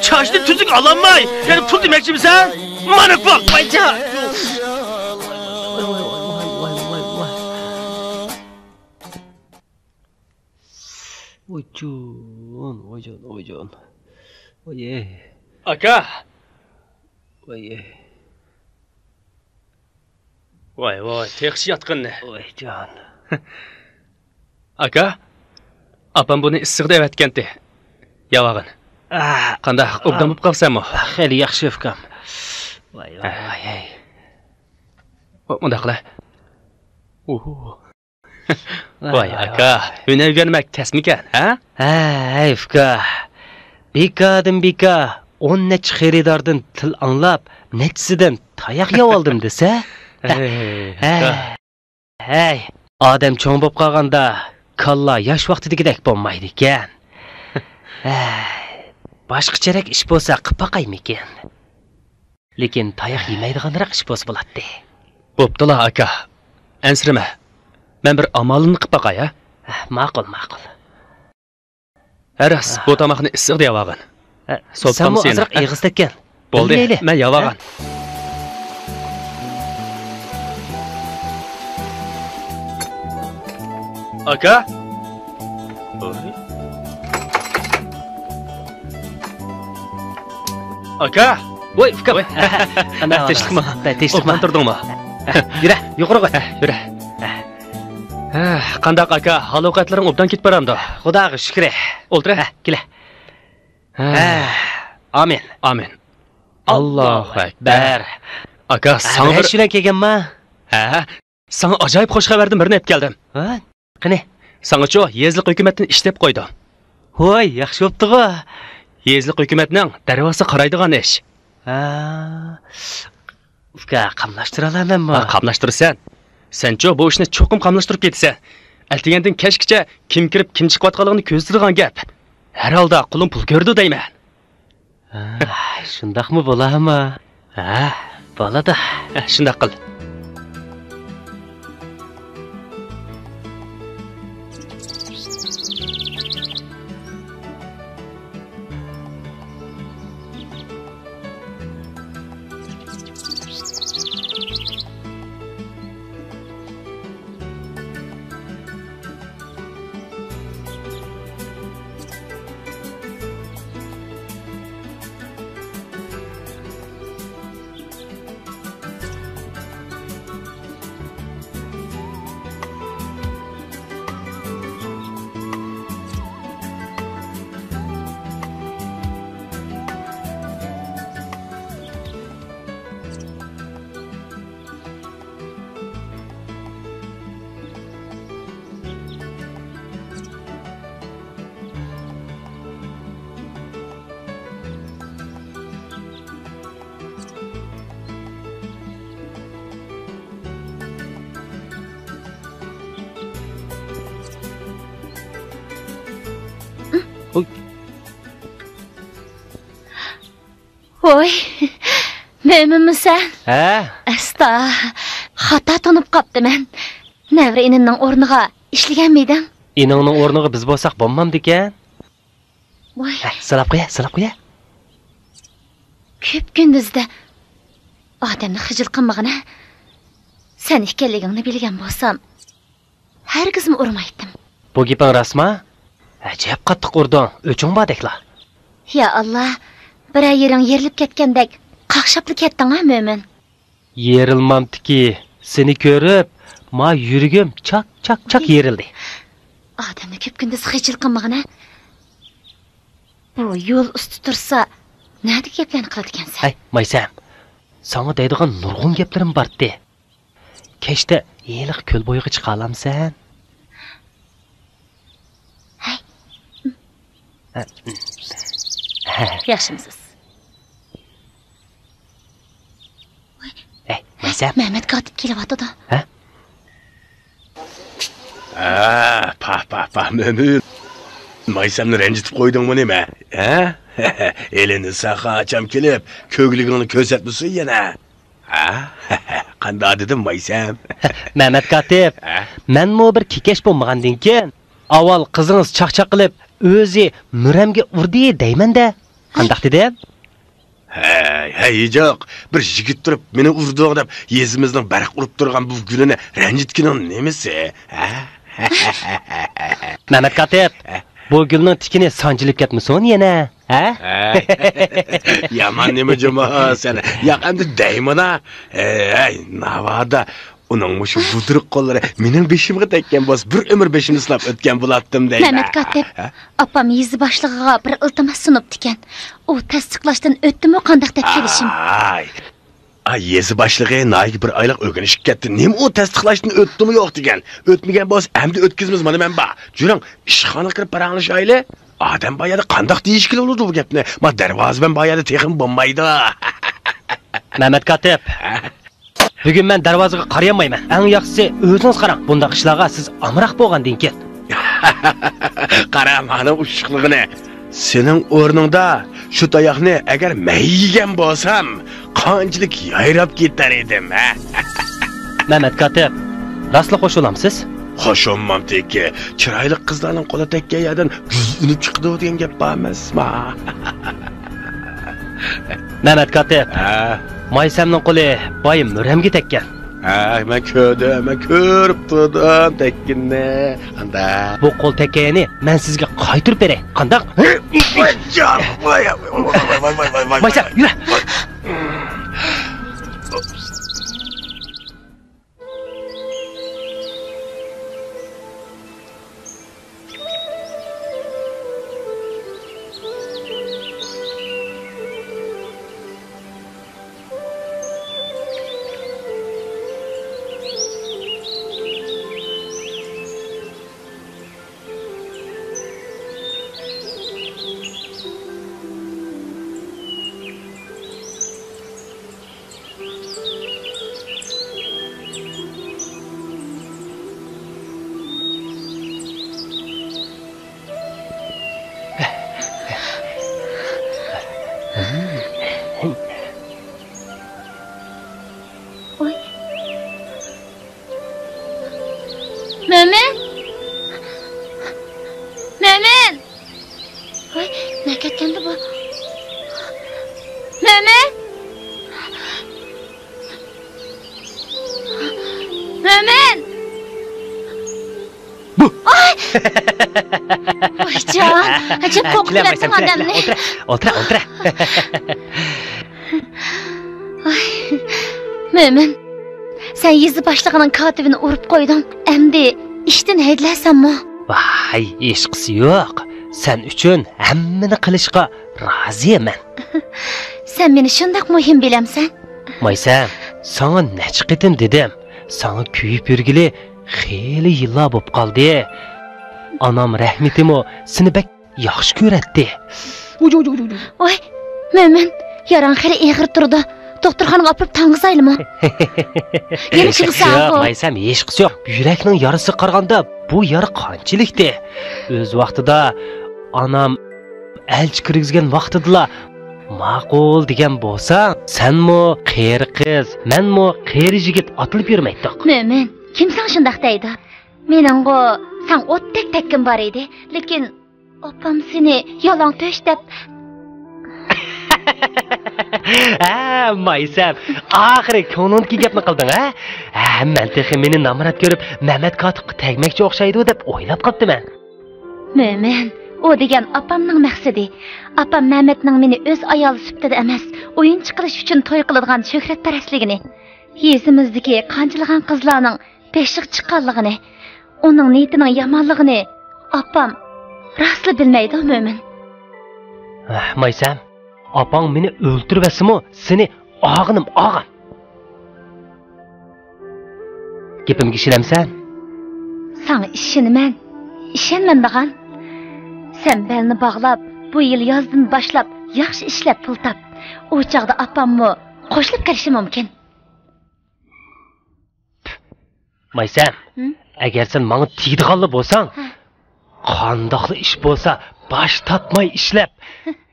چاچنى تۈزۈك ئالالماي، يەنە پۇل دېمەكچىمىسەن؟ مانا پۇل! ۋاي جان! ۋايجان، ۋايجان، ۋايجان. ۋاي. ئاكا! ۋاي. ۋاي، ۋاي، تېخىچە ياتقىنى. ۋايجان. ئاكا، ئاپام بۇنى ئىسسىقتا ئەۋەتكەنتى. يەۋالغىن. ئاھ. قانداق، ئوبدان بولۇپ قاپسەنمۇ؟ خېلى ياخشى، ئۇكام. ۋاي، ۋاي، ۋاي، ھەي. مۇنداق قىلە. ئوھو. ۋاي، ۋاي، ئاكا، ھۈنەر ئۆگەنمەك تەسمىكەن، ھە؟ ھەي، ئۇكا. بىكاردىن بىكار ئون نەچچە خېرىداردىن تىل ئاڭلاپ، نەچچىسىدىن تاياق يەۋالدىم دېسە. ھەي، ھەي، ئاكا. ھەي، ئادەم چوڭ بولۇپ قالغاندا كاللا ياش ۋاقتىدىكىدەك بولمايدىكەن. ھەي، باشقىچىرەك ئىش بولسا قىلىپ باقايمىكىن؟ لېكىن تاياق يېمەيدىغانراق ئىش بولسا بولاتتى. بوپتۇلا، ئاكا. ئەنسىرىمە. مەن بىر ئامالىمنى قىلىپ باقاي، ھە؟ ھە، ماقۇل، ماقۇل. ھە، راست، بۇ تاماقنى ئىسسىق دەۋالغىن. ھە، سوپا سەنمۇ تامىسى ئازراق ئېغىز تەگكەن. بولدى، مەن يەۋالغان. ئاكا؟ ئاكا! ۋوي، ئۇكام. ۋوي. قانداق ئەھۋالىڭىز؟ تىنچلىقمۇ؟ بە، تىنچلىقمۇ؟ ئوبدان تۇردۇڭمۇ؟ ھە، يۈرە، يۇقىرىغا. ھە، يۈرە. ھە. ھە، قانداق ئاكا؟ ھال-ئەھۋاللىرىڭ ئوبدان كېتىپ بارامدۇ؟ خۇداغا شۈكرى. ئولتۇرە. ھە، كېلە. ھە. ھە، ئامىن. ئامىن. ئاللاھۇ ئەكبەر. ئاكا، ساڭا بىر ئىش بىلەن كەلگەنما؟ ھە، ساڭا ئاجايىپ خۇش خەۋەردىن بىرنى ئېلىپ كەلدىم. ھە؟ قېنى؟ ساڭىچۇ يېزىلىق ھۆكۈمەتتىن ئىش تېپىپ قويدۇم. ھوي، ياخشى بوپتىغۇ. يېزىلىق ھۆكۈمەتنىڭ دەرۋازىسى قارايدىغان ئىش. ھە. ئۇكا، قاملاشتۇرالامەنمۇ؟ ھە، قاملاشتۇرىسەن. سەنچۇ بۇ ئىشنى چوقۇم قاملاشتۇرۇپ كېتىسەن. ئەتىگەندىن كەچكىچە كىم كىرىپ كىم چىقىۋاتقانلىقىنى كۆزىتىدىغان گەپ. ھەر ھالدا قولۇم پۇل كۆرىدۇ دەيمەن. ھە، شۇنداقمۇ بولامۇ؟ ھە، بولىدۇ. ھە، شۇنداق قىل. ۋوي، مۆمىنمۇ سەن؟ ھە؟ ئەستا، خاتا تونۇپ قاپتىمەن. نەۋرە ئىنىمنىڭ ئورنىغا ئىشلىگەنمىدىڭ؟ ئىنىڭنىڭ ئورنىغا بىز بولساق بولمامدىكەن؟ ۋوي. ھە، سىلاپ قويە، سىلاپ قويە. كۈپ كۈندۈزدە ئادەمنى خىجىل قىلمىغىنە. سەن ئىكەنلىكىڭنى بىلگەن بولسام، ھەرگىزمۇ ئۇرمايتتىم. بۇ گېپىڭ راستما؟ ئەجەب قاتتىق ئۇردۇڭ، ئۆچۈڭ باردەكلا. يا ئاللا، بىرەر يېرىڭ يېرىلىپ كەتكەندەك قاقشاپلا كەتتىڭ ھە، مۆمىن. يېرىلمامتىكى، سېنى كۆرۈپ، ما يۈرىكىم چاك، چاك، چاك يېرىلدى. ئادەمنى كۈپ كۈندۈز خىجىل قىلمىغىنە. بۇ يول ئۈستى تۇرسا، نەدىكى گەپلەرنى قىلىدىكەنسەن؟ ھەي، مايسەم، ساڭا دەيدىغان نۇرغۇن گەپلىرىم بارتتى. كەچتە ھېلىقى كۆل بويىغا چىقالامسەن؟ ھەي. ھە. ھە. ياخشىمۇسىز؟ ھەي، مايسەم. مەمەت كاتىپ كېلىۋاتىدۇ. ھە؟ ھە، پاھ، پاھ، پاھ، مۆمىن. مايسەمنى رەنجىتىپ قويدۇڭمۇ نېمە؟ ھە؟ ھېلى نىسا خاچام كېلىپ، كۆگلىكىڭنى كۆرسەتمىسۇن يەنە. ھە؟ قانداق دېدىم، مايسەم؟ مەمەت كاتىپ، ھە؟ مەنمۇ بىر كېكەچ بولمىغاندىن كېيىن، ئاۋۋال قىزىڭىز چاقچاق قىلىپ، ئۆزى مۈرەمگە ئۇردى دەيمەن-دە. قانداق دېدىم؟ ھەي، ھەي، ھىجاق، بىر يىگىت تۇرۇپ، مېنى ئۇردۇڭ دەپ، يېزىمىزنىڭ بەرق ئۇرۇپ تۇرغان بۇ گۈلىنى رەنجىتكىنىڭ نېمىسى، ھە؟ مەمەت كاتىپ، ھە؟ بۇ گۈلنىڭ تىكىنى سانجىلىپ كەتمىسۇن يەنە، ھە؟ ھەي. يامان نېمە جۇما سەن؟ ياق، ئەمدى دەيمىنا. ھەي، ناۋادا ئۇنىڭ مۇشۇ بۇدرۇق قوللىرى مېنىڭ بېشىمغا تەگكەن بولسا، بىر ئۆمۈر بېشىمنى سىلاپ ئۆتكەن بولاتتىم دەيمەن. مەمەت كاتىپ، ھە؟ ئاپام يېزا باشلىقىغا بىر ئىلتىماس سۇنۇپتىكەن. ئۇ تەستىقلاشتىن ئۆتتىمۇ قانداق دەپ كېلىشىم؟ ئاي. ئا، يېزا باشلىقى ناھىيىگە بىر ئايلىق ئۆگىنىشكە كەتتى. نېمە ئۇ تەستىقلاشتىن ئۆتتىمۇ يوق دېگەن؟ ئۆتمىگەن بولسا، ئەمدى ئۆتكۈزىمىز، مانا مەن بار. جۈرۈڭ، ئىشخانىغا كىرىپ پاراڭلىشايلى. ئادەم بار يەردە قانداق دېيىشكىلى بولىدۇ بۇ گەپنى؟ ما دەرۋازىبان بار يەردە تېخىمۇ بولمايدۇ. مەمەت كاتىپ. بۈگۈن مەن دەرۋازىغا قارىيالمايمەن. ئەڭ ياخشىسى ئۆزىڭىز قاراڭ. بۇنداق ئىشلارغا سىز ئامراق بولغاندىن كېيىن. قارا، مانا ئۇششۇقلۇقىنى. سېنىڭ ئورنۇڭدا شۇ تاياقنى ئەگەر مەن يېگەن بولسام، قانچىلىك يايراپ كېتەر ئىدىم، ھە؟ مەمەت كاتىپ، راستلا خوش بولامسىز؟ خوش بولمامتىكى، چىرايلىق قىزلارنىڭ قولى تەگكەن يەردىن گۈل ئۈنۈپ چىقىدۇ دېگەن گەپ بار ئەمەسما؟ مەمەت كاتىپ، ھە؟ مايسەمنىڭ قولى بايا مۈرەمگە تەگكەن. ھە، مەن كۆردۈم، مەن كۆرۈپ تۇردۇم تەگكىنىنى. قانداق؟ بۇ قول تەگكەن يەرنى مەن سىزگە قايتۇرۇپ بېرەي. قانداق؟ مايسەم، يۈرە! مۆمىن! مۆمىن! ۋاي، نەگە كەتكەندە بۇ؟ مۆمىن! مۆمىن! بۇ! ئاي! ۋايجان، ئەجەب قورقۇتۇۋەتتىڭ ئادەمنى. ئولتۇرە، ئولتۇرە، ئولتۇرە. ئاي، مۆمىن، سەن يېزا باشلىقىنىڭ كاتىپىنى ئۇرۇپ قويدۇڭ. ئەمدى ئىشتىن ھەيدىلەرسەنمۇ؟ ۋاي، ھېچقىسى يوق. سەن ئۈچۈن ھەممىنى قىلىشقا رازىمەن. سەن مېنى شۇنداق مۇھىم بىلەمسەن؟ مايسەم، ساڭا نەچچە قېتىم دېدىم. ساڭا كۆيۈپ يۈرگىلى خېلى يىللار بولۇپ قالدى. ئانام رەھمىتىمۇ سېنى بەك ياخشى كۆرەتتى. ۋاي، مۆمىن، ياراڭ خېلى ئېغىر تۇرىدۇ. دوختۇرخانىغا ئاپىرىپ تاڭغۇزايلىمۇ؟ يەنە چىقسا يوق، مايسەم، ھېچقىسى يوق. يۈرەكنىڭ يارىسىغا قارىغاندا بۇ يارا قانچىلىكتى؟ ئۆز ۋاقتىدا ئانام ئەلچى كىرگۈزگەن ۋاقتىدىلا ماقۇل دېگەن بولساڭ، سەنمۇ قېرى قىز، مەنمۇ قېرى يىگىت ئاتىلىپ يۈرمەيتتۇق. مۆمىن، كىم ساڭا شۇنداق دەيدۇ؟ مېنىڭغۇ ساڭا ئوتتەك تەككىم بار ئىدى، لېكىن ئاپام سېنى يالاڭ تۆش دەپ. ھە، مايسەم، ئاخىرى كۆڭلۈڭدىكى گەپنى قىلدىڭ، ھە؟ ھە، مەن تېخى مېنى نامرات كۆرۈپ، مەمەت كاتىپقا تەگمەكچى ئوخشايدۇ دەپ ئويلاپ قاپتىمەن. مۆمىن، ئۇ دېگەن ئاپامنىڭ مەقسىتى. ئاپام مەمەتنىڭ مېنى ئۆز ئايالى سۈپىتىدە ئەمەس، ئويۇنچۇق قىلىش ئۈچۈن توي قىلىدىغان شۆھرەتپەرەسلىكىنى، يېزىمىزدىكى قانچىلىغان قىزلارنىڭ بېشىغا چىققانلىقىنى، ئۇنىڭ نىيىتىنىڭ يامانلىقىنى ئاپام راستلا بىلمەيدۇ، مۆمىن. ھە، مايسەم، ئاپاڭ مېنى ئۆلتۈرۈۋەتسىمۇ، سېنى ئاغىنىم ئاغان. گېپىمگە ئىشىنەمسەن؟ ساڭا ئىشىنىمەن. ئىشەنمەن دېغان. سەن بەلنى باغلاپ، بۇ يىل يازدىن باشلاپ ياخشى ئىشلەپ پۇل تاپ. ئۇ چاغدا ئاپاممۇ قوشۇلۇپ كېلىشى مۇمكىن. مايسەم، ھە؟ ئەگەر سەن ماڭا تېگىدىغانلا بولساڭ، ھە. قانداقلا ئىش بولسا باش تارتماي ئىشلەپ،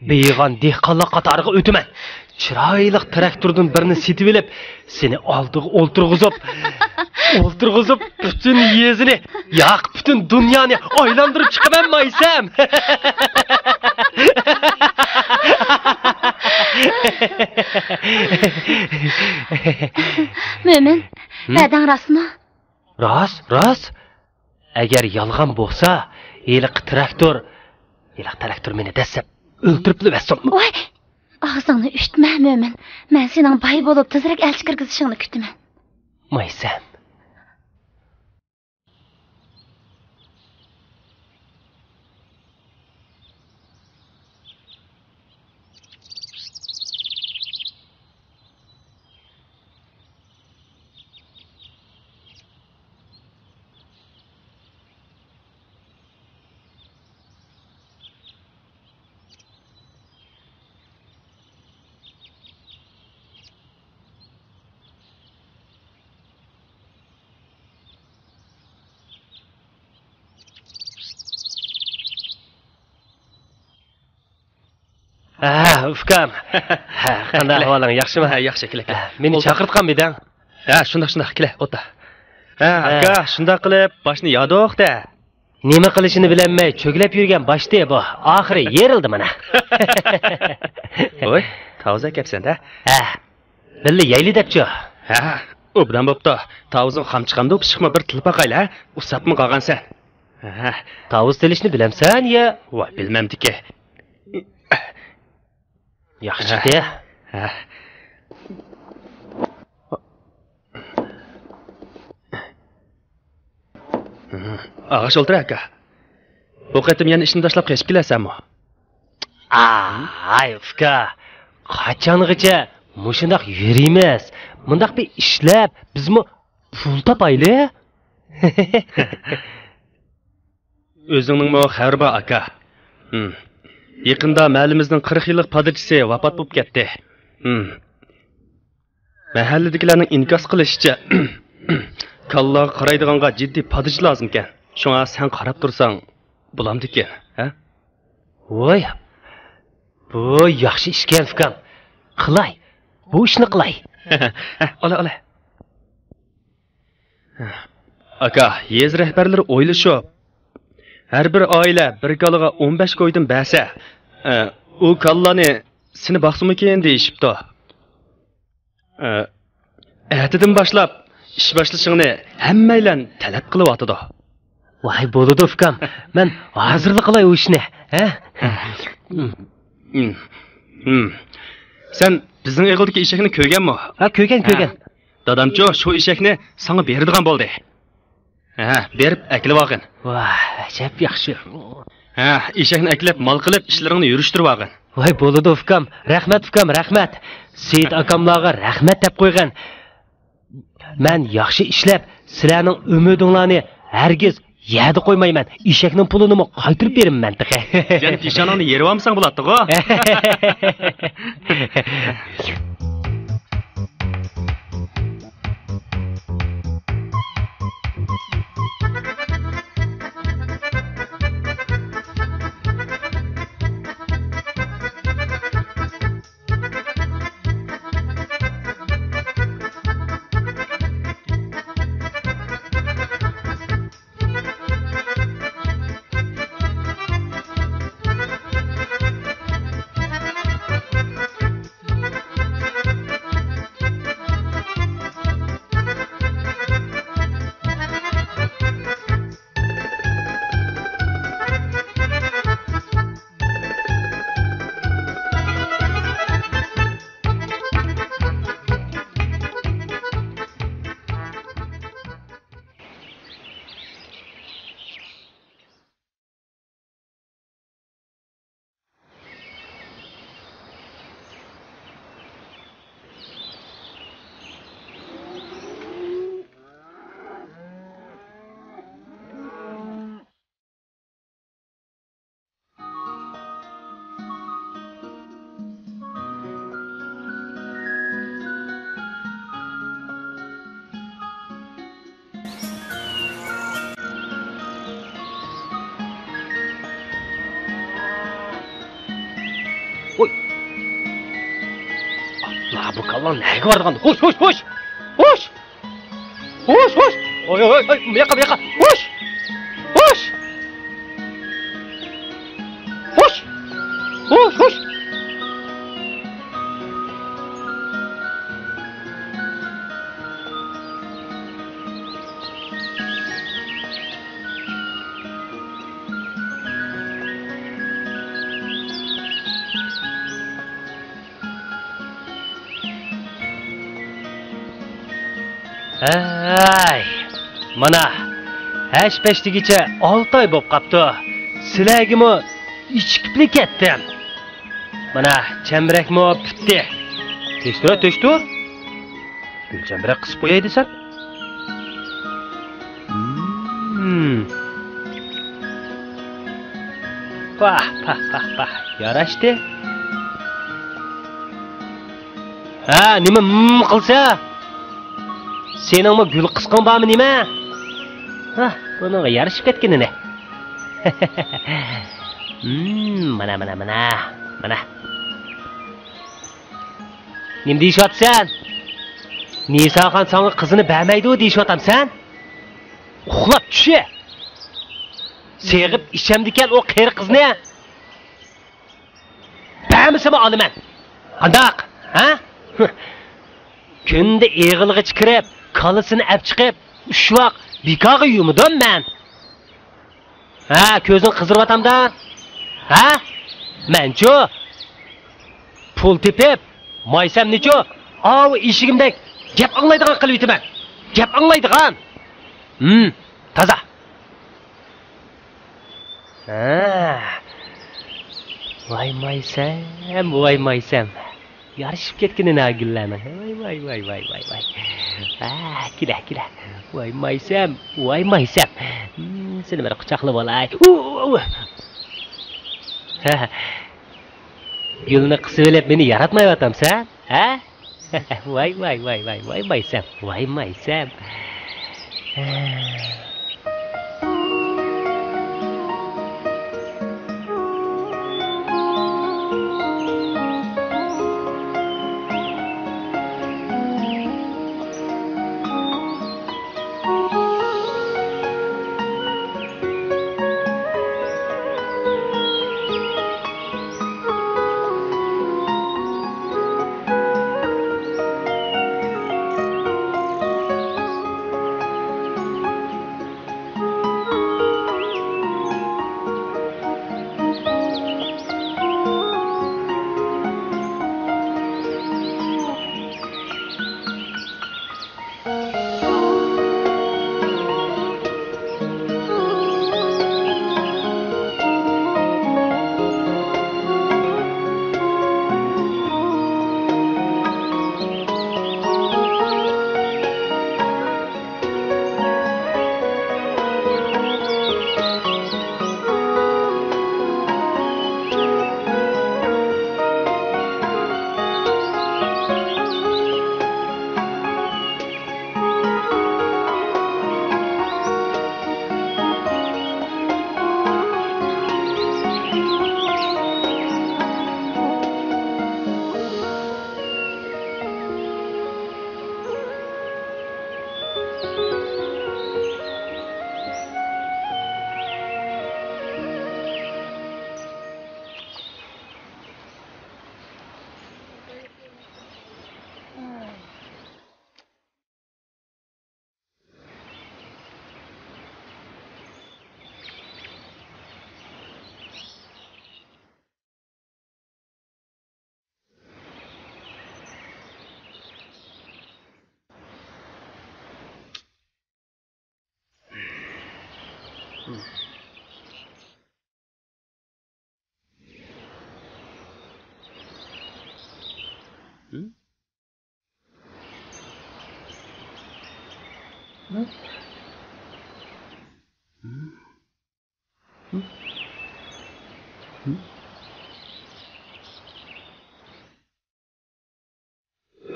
بېيىغان دېھقانلار قاتارىغا ئۆتىمەن. چىرايلىق تىراكتوردىن بىرنى سېتىۋېلىپ، سېنى ئالدىغا ئولتۇرغۇزۇپ، ئولتۇرغۇزۇپ، پۈتۈن يېزىنى، ياق، پۈتۈن دۇنيانى ئايلاندۇرۇپ چىقىمەن، مايسەم. مۆمىن، ھە؟ ۋەدەڭ راستمۇ؟ راست، راست. ئەگەر يالغان بولسا، ھېلىقى تىراكتور، ھېلىقى تىراكتور مېنى دەسسەپ ئۆلتۈرۈپلا بەرسۇن. ۋاي، ئاغزىڭنى ئۈشتمە، مۆمىن. مەن سېنىڭ باي بولۇپ، تېزرەك ئەلچى كىرگۈزۈشۈڭنى كۈتىمەن. مايسەم. ھە، ئۇكام. ھە، قانداق ئەھۋالىڭ، ياخشىمۇ؟ ھە، ياخشى، كېلە، كېلە. ھە، مېنى ئولتۇر. چاقىرتقان بىدەڭ. ھە، شۇنداق، شۇنداق، كېلە، ئولتۇر. ھە، ھە. ئاكا، شۇنداق قىلىپ باشنى يادۇق-دە. نېمە قىلىشىنى بىلەلمەي چۆگىلەپ يۈرگەن باشتى بۇ. ئاخىرى يېرىلدى مانا. ۋوي، تاۋۇز ئەكەپسەن-دە. ھە، بىللە يەيلى دەپچۇ. ھە، ئوبدان بوپتۇ. تاۋۇزنىڭ خام چىقامدۇ، پىششىقمۇ بىر تىلىپ باقايلى، ھە؟ ئۇسساپمۇ قالغانسەن. ھە. تاۋۇز تېلىشنى بىلەمسەن يا؟ ۋاي، بىلمەمدىكى. ياخشى چىقتى. ھە. ئاغاش ئولتۇر ئاكا. بۇ قېتىم يەنە ئىشنى تاشلاپ قېچىپ كېلەسەنمۇ؟ ئاي، ئۇكا، قاچانغىچە مۇشۇنداق يۈرىمىز؟ مۇنداق بىر ئىشلەپ، بىزمۇ پۇل تاپايلى. ئۆزۈڭنىڭمۇ خەۋىرى بار، ئاكا. ھىم. يېقىندا مەھەللىمىزنىڭ قىرىق يىللىق پادىچىسى ۋاپات بولۇپ كەتتى. ھىم. مەھەللىدىكىلەرنىڭ ئىنكاس قىلىشىچە، كاللاغا قارايدىغانغا جىددىي پادىچى لازىمكەن. شۇڭا سەن قاراپ تۇرساڭ بولامدىكىن، ھە؟ ۋوي، بۇ ياخشى ئىشكەن، ئۇكام. قىلاي، بۇ ئىشنى قىلاي. ھە، ئالا، ئالا. ئاكا، يېزا رەھبەرلىرى ئويلىشىپ، ھەر بىر ئائىلە بىر كالىغا ئون بەش كويدىن بەرسە، ئە، ئۇ كالىلارنى سېنى باقسىمىكىن دېيىشىپتۇ. ئە، ئەتىدىن باشلاپ ئىش باشلىشىڭنى ھەممەيلەن تەلەپ قىلىۋاتىدۇ. ۋاي، بولىدۇ، ئۇكام. مەن ھازىرلا قىلاي ئۇ ئىشنى، ھە؟ ھىم، ھىم. سەن بىزنىڭ ئېغىلدىكى ئېشەكنى كۆرگەنمۇ؟ ھە، كۆرگەن، ھە. كۆرگەن. دادامچۇ شۇ ئېشەكنى ساڭا بېرىدىغان بولدى. ھە، بېرىپ ئەكىلىۋالغىن. ۋاھ، ئەجەب ياخشى. ھە، ئېشەكنى ئەكىلىپ، مال قىلىپ، ئىشلىرىڭنى يۈرۈشتۈرۈۋالغىن. ۋاي، بولىدۇ، ئۇكام. رەھمەت، ئۇكام، رەھمەت. سېيىت ئاكاملارغا رەھمەت دەپ قويغىن. مەن ياخشى ئىشلەپ، سىلەرنىڭ ئۈمىدىڭلارنى ھەرگىز يەردە قويمايمەن. ئېشەكنىڭ پۇلىنىمۇ قايتۇرۇپ بېرىمەن تېخى. يەنە پېشانىڭنى يېرىۋالمىساڭ بولاتتىغۇ. ۋوي! ئاللا، بۇ كاللا نەگە بارىدىغان؟ ھوش، ھوش، ھوش! ھوش! ھوش، ھوش! ۋوي، ۋوي، ۋوي، بۇياققا، بۇياققا! ھوش! ھوش! ھوش! ھوش! ھوش! ھەي، مانا، ھەش-پەش دېگۈچە ئالتە ئاي بوپ قاپتۇ. سىلەرگىمۇ ئىچكىپلا كەتتىم. مانا، چەمبىرەكمۇ پۈتتى. تۆشتۈر، تۆشتۈر. گۈلچەمبىرەك قىسىپ قوياي دېسەم. ھىم. پاھ، پاھ، پاھ، پاھ. ياراشتى. ھە، نېمە ھىم قىلسا؟ سېنىڭمۇ گۈل قىسقىڭ بارمۇ نېمە؟ ھە، بۇنىڭغا يارىشىپ كەتكىنىنى. ھىم، مانا، مانا، مانا. مانا. نېمە دېيىشىۋاتىسەن؟ نىساخان ساڭا قىزىنى بەرمەيدۇ دېيىشىۋاتامسەن؟ ئۇخلاپ چۈشە! سېغىپ ئىچەمدىكەن ئۇ قېرى قىزنى. بەرمىسىمۇ ئالىمەن. قانداق؟ ھە؟ كۈندە ئېغىلغىچە كىرىپ، كالىسىنى ئەپ چىقىپ، ئۈچ ۋاق بىكارغا يۇمىدىم مەن. ھە، كۆزۈڭ قىزىرىۋاتامدا؟ ھە؟ مەنچۇ؟ پۇل تېپىپ، مايسامنىچۇ؟ ئاۋۇ ئېشىكىمدەك گەپ ئاڭلايدىغان قىلىۋېتىمەن. گەپ ئاڭلايدىغان. ھىم، تازا. ھە. ۋاي مايسەم، ۋاي مايسەم. يارىشىپ كەتكىنى ناگۈللەرنىڭ. ۋاي، ۋاي، ۋاي. ھە، كېلە، كېلە. ۋاي مايسەم، ۋاي مايسەم. ھىم، سېنى بىر قۇچاقلىۋالاي. ئۇ، ئۇ، ئۇ. ھە. گۈلنى قىسىۋېلىپ مېنى ياراتمايۋاتامسەن؟ ھە؟ ۋاي، ۋاي، ۋاي، ۋاي، ۋاي مايسەم، ۋاي مايسەم.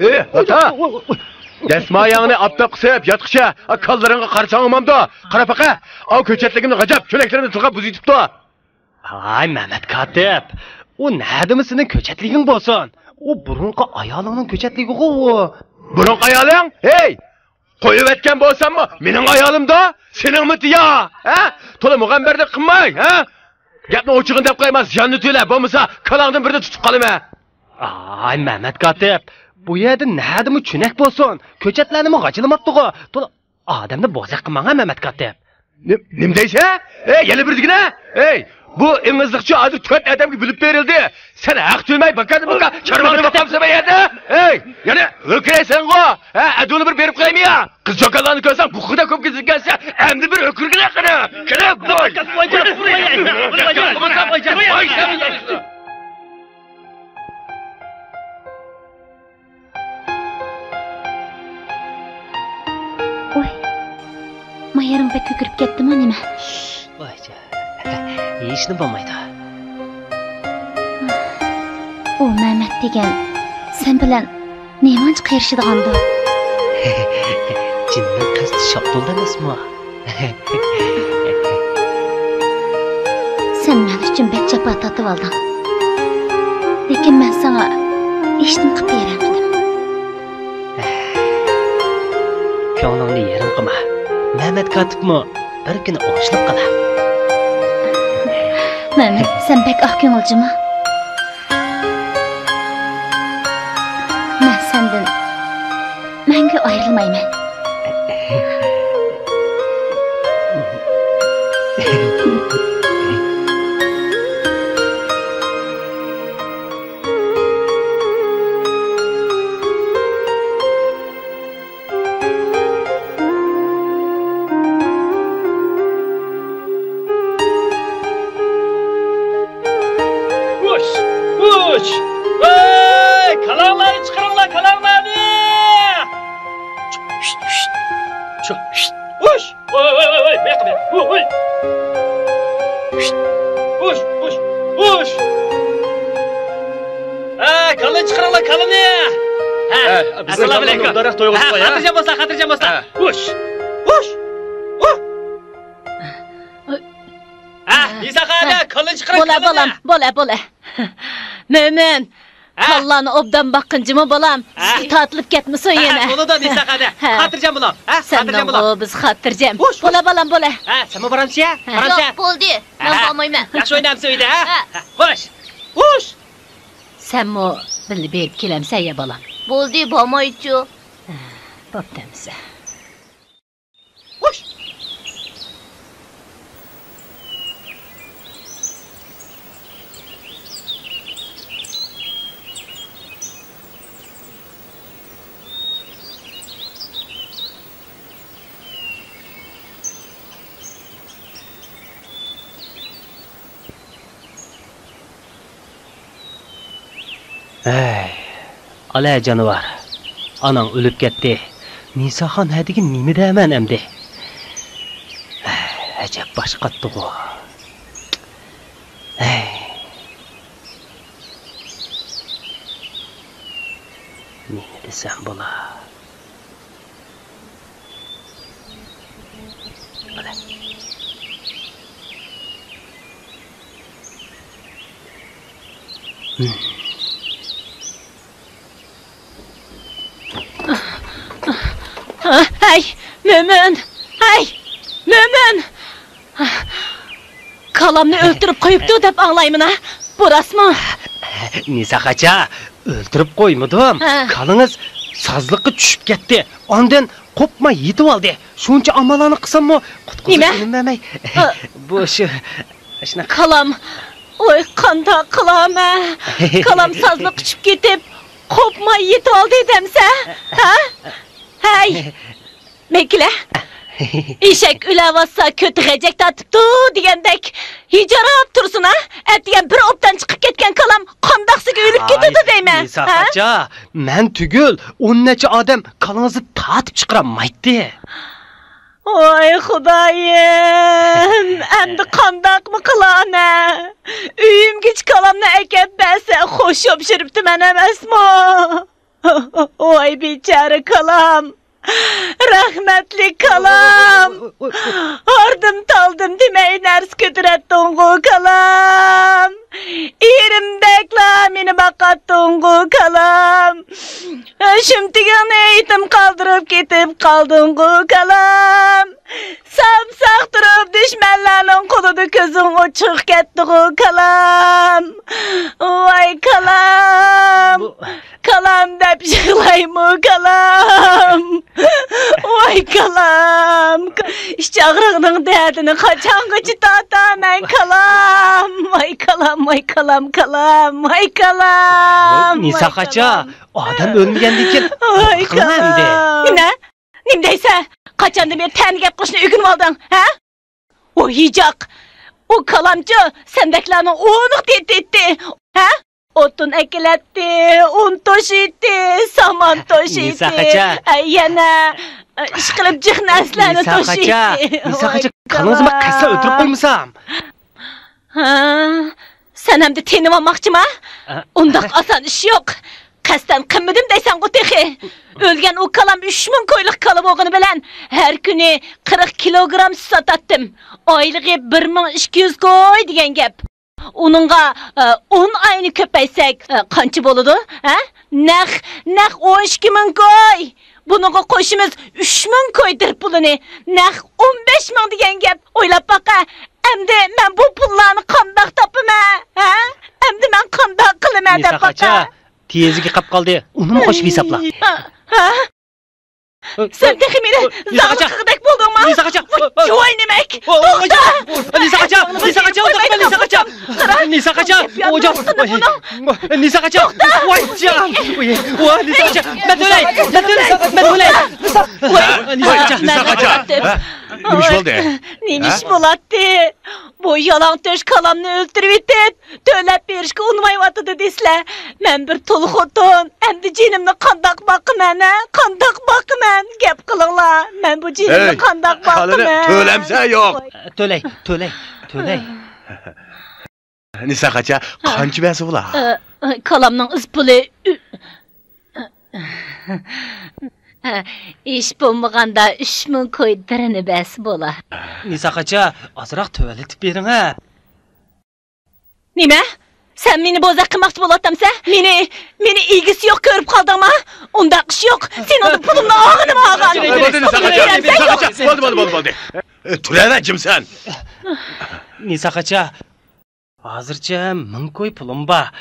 ئى، ئاتا! دەسمايەڭنى ئاپتاپقا سېلىپ ياتقىچە، كاللىرىڭغا قارىساڭ ئۇمامدۇ؟ قارا پەقە، ئاۋۇ كۆچەتلىكىمنى غاجاپ، چۆنەكلىرىمنى تىلغاپ بۇزۇۋېتىپتۇ. ھاي، مەمەت كاتىپ، ئۇ نەدىمۇ سېنىڭ كۆچەتلىكىڭ بولسۇن؟ ئۇ بۇرۇنقى ئايالىڭنىڭ كۆچەتلىكىغۇ ئۇ. بۇرۇنقى ئايالىڭ؟ ھەي! قويۇۋەتكەن بولساممۇ، مېنىڭ ئايالىمدا، سېنىڭمۇ دېيا، ھە؟ تولا مۇغەمبەردەك قىلماي، ھە؟ گەپنى ئوچۇقىنى دەپ قويما، زىياننى تۆلە، بولمىسا كالاڭدىن بىرنى تۇتۇپ قالىمەن. ئاي، مەمەت كاتىپ، بۇ يەردە نەدىمۇ چۆنەك بولسۇن، كۆچەتلەرنىمۇ غاجىلىماپتىغۇ. تولا ئادەمنى بوزەك قىلماڭ ھە، مەمەت كاتىپ. نېمە دەيسەن؟ ئەي، يەنە بىر دېگىنە. ئەي، بۇ ئېڭىزلىقچە ھازىر تۆت ئادەمگە بۆلۈپ بېرىلدى. سەن ھەق تۆلىمەي، باكادىن باكا چارۋاڭنى باقامسەن بۇ يەردە؟ ئەي، يەنە ھۆركىرەيسەنغۇ. ھە، ئەدۇلنى بىر بېرىپ قويايمۇ يا؟ قىز چوكانلارنى كۆرسەڭ، بۇ خىدا كۆپ گېزىپ كەلسە، ئەمدى بىر ھۆركىرىگىلى قېنى. قېنى، بوي، بوي، بوي، بوي. ۋاي، ما يېرىڭ بەك كۆكىرىپ كەتتىمۇ نېمە؟ ۋايجان، ھېچنېمە بولمايدۇ. ئۇ مەمەت دېگەن سەن بىلەن نېمانچە قېرىشىدىغاندۇ؟ جىننىڭ قەستى شاپتۇلدا ئەمەسمۇ؟ سەن مەن ئۈچۈن بەك جاپا تارتىۋالدىڭ. لېكىن مەن ساڭا ھېچنېمە قىلىپ بېرەلمىدىم. كۆڭلۈڭنى يېرىم قىلما. مەمەت كاتىپمۇ بىر كۈنى ئوڭشىلىپ قالار. مەمەت، سەن بەك ئاق كۆڭۈل جۇمۇ. مەن سەندىن مەڭگۈ ئايرىلمايمەن. ۋۇش! ۋۇش! ۋاي! كالاڭلارنى چىقىرىڭلار، كالاڭلارنى! ۋۇش! ۋۇش! ۋوي، ۋوي، ۋوي، ۋوي، بۇياققا، بۇياققا. ۋوي، ۋوي. ھۇش، ھۇش، ھۇش. ھە، كالىنى چىقىرىڭلار، كالىنى. ھە، ھە، بىزنىڭ ئەسسالامۇ ئەلەيكۇم. مۇبارەك تويغا ھە، چىققان، ھە؟ خاتىرجەم بولسا، خاتىرجەم بولسا. ھە. ھۇش، ھۇش. ھە، نىسا خانىم، ھە. كالىنى چىقىرىڭ، بولە، كالىنى. بالام، بولە، بولە. مۆمىن، ھە؟ كاللانى ئوبدان باققىن جۇمۇ بالام. ھە؟ سۈيى تارتىلىپ كەتمىسۇن يەنە. ھە، بولىدۇ، نىسا خانىم. ھە. خاتىرجەم بولۇڭ. ھە، خاتىرجەم بولۇڭ. سەننىڭ بىز خاتىرجەم. ھۇش، ھۇش. بولا بالام، بولا. ھە، سەنمۇ بارامسەن؟ ھە. بارامسەن؟ ياق، بولدى. مەن ھە. بارمايمەن. ياخشى ئوينامسەن ئۆيدە، ھە؟ ھە. ھە. ھۇش، ھۇش. سەنمۇ بىللە بېرىپ كېلەمسەن يا بالام؟ بولدى، بارمايچۇ. ھە، بوپتۇ ئەمىسە. ھۇش! ھەي، ئالە جانىۋار، ئاناڭ ئۆلۈپ كەتتى. نىساخان ھەدىگە نېمە دەيمەن ئەمدى؟ ھەي، ئەجەب باش قاتتىغۇ. ھەي. نېمە دېسەم بولا؟ ھەي، مۆمىن! ھەي، مۆمىن! كالامنى ئۆلتۈرۈپ قويۇپتۇ دەپ ئاڭلايمەن ھە؟ بۇ راستمۇ؟ نىساخاچا، ئۆلتۈرۈپ قويمىدىم. ھە. كالىڭىز سازلىققا چۈشۈپ كەتتى. ئاندىن قوپماي يېتىۋالدى. شۇنچە ئاماللارنى قىلساممۇ قۇتقۇزۇش ئۇنىمىمەي. ھە. بۇ شۇ، شۇنداق. كالام، ۋاي قانداق قىلامەن؟ كالام سازلىققا چۈشۈپ كېتىپ، قوپماي يېتىۋالدى دەمسە؟ ھە؟ ھەي! مەكلە، ئېشەك ئۆلەۋاتسا كۆتى غەجەك تارتىپتۇ دېگەندەك، ھىجراپ تۇرسۇن ھە، ئەتىگەن بىر ئوبدان چىقىپ كەتكەن كالام قانداقسىگە ئۆلۈپ كېتىدۇ دەيمەن، ھە؟ نىساخاچا، مەن تۈگۈل، ئون نەچچە ئادەم كالىڭىزنى تارتىپ چىقىرالمايتتى. ۋاي خۇدايىم، ئەمدى قانداقمۇ قىلامەن؟ ئۆيۈمگىچە كالامنى ئەكەپ بەرسە خوش يوپشۇرۇپتىمەن ئەمەسمۇ؟ ۋاي بىچارە كالام، رەھمەتلىك كالام. ھاردىم تالدىم دېمەي نەرسە كۆتۈرەتتىڭغۇ كالام. ئېرىمدەكلا مېنى باقاتتىڭغۇ كالام. شۈمتۈكۈڭنى يېتىم قالدۇرۇپ كېتىپ قالدىڭغۇ كالام. سامساق تۇرۇپ دۈشمەنلەرنىڭ قولىدا كۆزۈڭ ئوت چىقىپ كەتتىغۇ كالام. ۋاي كالام. كالام دەپ يىغلايمۇ كالام؟ ۋاي كالام! ئىچ ئاغرىقنىڭ دەردىنى قاچانغىچە تارتامەن كالام؟ ۋاي كالام، ۋاي كالام، كالام، ۋاي كالام! نىساخاچا، ئادەم ئۆلمىگەندىن كېيىن ۋاي قىلما ئەمدى. كالام! نېمە؟ نېمە دەيسەن؟ قاچاندىن بېرى تەنە گەپ قىلىشنى ئۆگىنىۋالدىڭ، ھە؟ ئۇ ھىجاق، ئۇ كالامچۇ سەندەكلەرنىڭ ئۇنىغا تېتىيتتى، ھە؟ ئوتۇن ئەكېلەتتى، ئۇن توشۇيتتى، سامان توشۇيتتى. نىساخاچا. ئە، يەنە، ئە، ئىشقىلىپ جىق نەرسىلەرنى توشۇيتتى. نىساخاچا، نىساخاچا، كالىڭىزنى قەستەن ئۆلتۈرۈپ قويمىسام؟ ھە؟ سەن ئەمدى تېنىۋالماقچىما؟ ئە. ئۇنداق ئاسان ئىش يوق. قەستەن قىلمىدىم دەيسەنغۇ تېخى. ئۆلگەن ئۇ كالام ئۈچ مىڭ كويلۇق كالا بولغىنى بىلەن ھەر كۈنى قىرىق كىلوگرام سۈت ساتاتتىم. ئايلىقى بىر مىڭ ئىككى يۈز كوي دېگەن گەپ. ئۇنىڭغا، ئە، ئون ئاينى كۆپەيتسەك، ئە، قانچە بولىدۇ؟ ھە؟ نەق، نەق ئون ئىككى مىڭ كوي. بۇنىڭغا قوشىمىز ئۈچ مىڭ كوي دىر پۇلىنى. نەق ئون بەش مىڭ دېگەن گەپ. ئويلاپ باقە. ئەمدى مەن بۇ پۇللارنى قانداق تاپىمەن؟ ھە؟ ئەمدى مەن قانداق قىلىمەن دەپ باقە. تېزىگە قاپ قالدى. ئۇنىمۇ قوشۇپ ھېسابلا. ھە؟ سەن تېخى مېنى زالىم قىلغۇدەك بولدۇڭما؟ نىساخاچا! ۋاي، جۇۋاي نېمەك! توختا! نىساخاچا! نىساخاچا! نىساخاچا! نىساخاچا! نىساخاچا! ۋاي جان! ۋاي، نىساخاچا! مەن ئۆلەي! مەن ئۆلەي! ۋاي، نىساخاچا! نىساخاچا! نېمە ئىش بولدى؟ نېمە ئىش بولاتتى؟ بۇ يالاڭتۆش كالامنى ئۆلتۈرۈۋېتىپ، تۆلەپ بېرىشكە ئۇنىمايۋاتىدۇ دېسىلە، مەن بىر تۇل خوتۇن، ئەمدى جېنىمنى قانداق باقىمەن، ھە؟ قانداق باقىمەن؟ گەپ قىلىڭلار، مەن بۇ جېنىمنى قانداق باقىمەن؟ تۆلەمسە يوق. تۆلەي، تۆلەي، تۆلەي. نىساخاچا، قانچە بەرسە بولا؟ ئە، ئە، كالامنىڭ ئىز پۇلى ئۈ-، ئىش بولمىغاندا ئۈچ مىڭ كوي دىرنى بەرسە بولا. نىساخاچا، ئازراق تۆۋەنلىتىپ بېرىڭە. نېمە؟ سەن مېنى بوزەك قىلماقچى بولۇۋاتامسەن؟ مېنى، مېنى ئىگىسى يوق كۆرۈپ قالدىڭما؟ ئۇنداق ئىش يوق. سېنىڭدىن پۇلۇمنى ئالغىنىم ئالغان. بولدى، نىساخاچا، نىساخاچا، بولدى، بولدى، بولدى، بولدى. ئە، تۇرۇۋەر، جىمسەن. نىساخاچا، ھازىرچە مىڭ كوي پۇلۇم بار.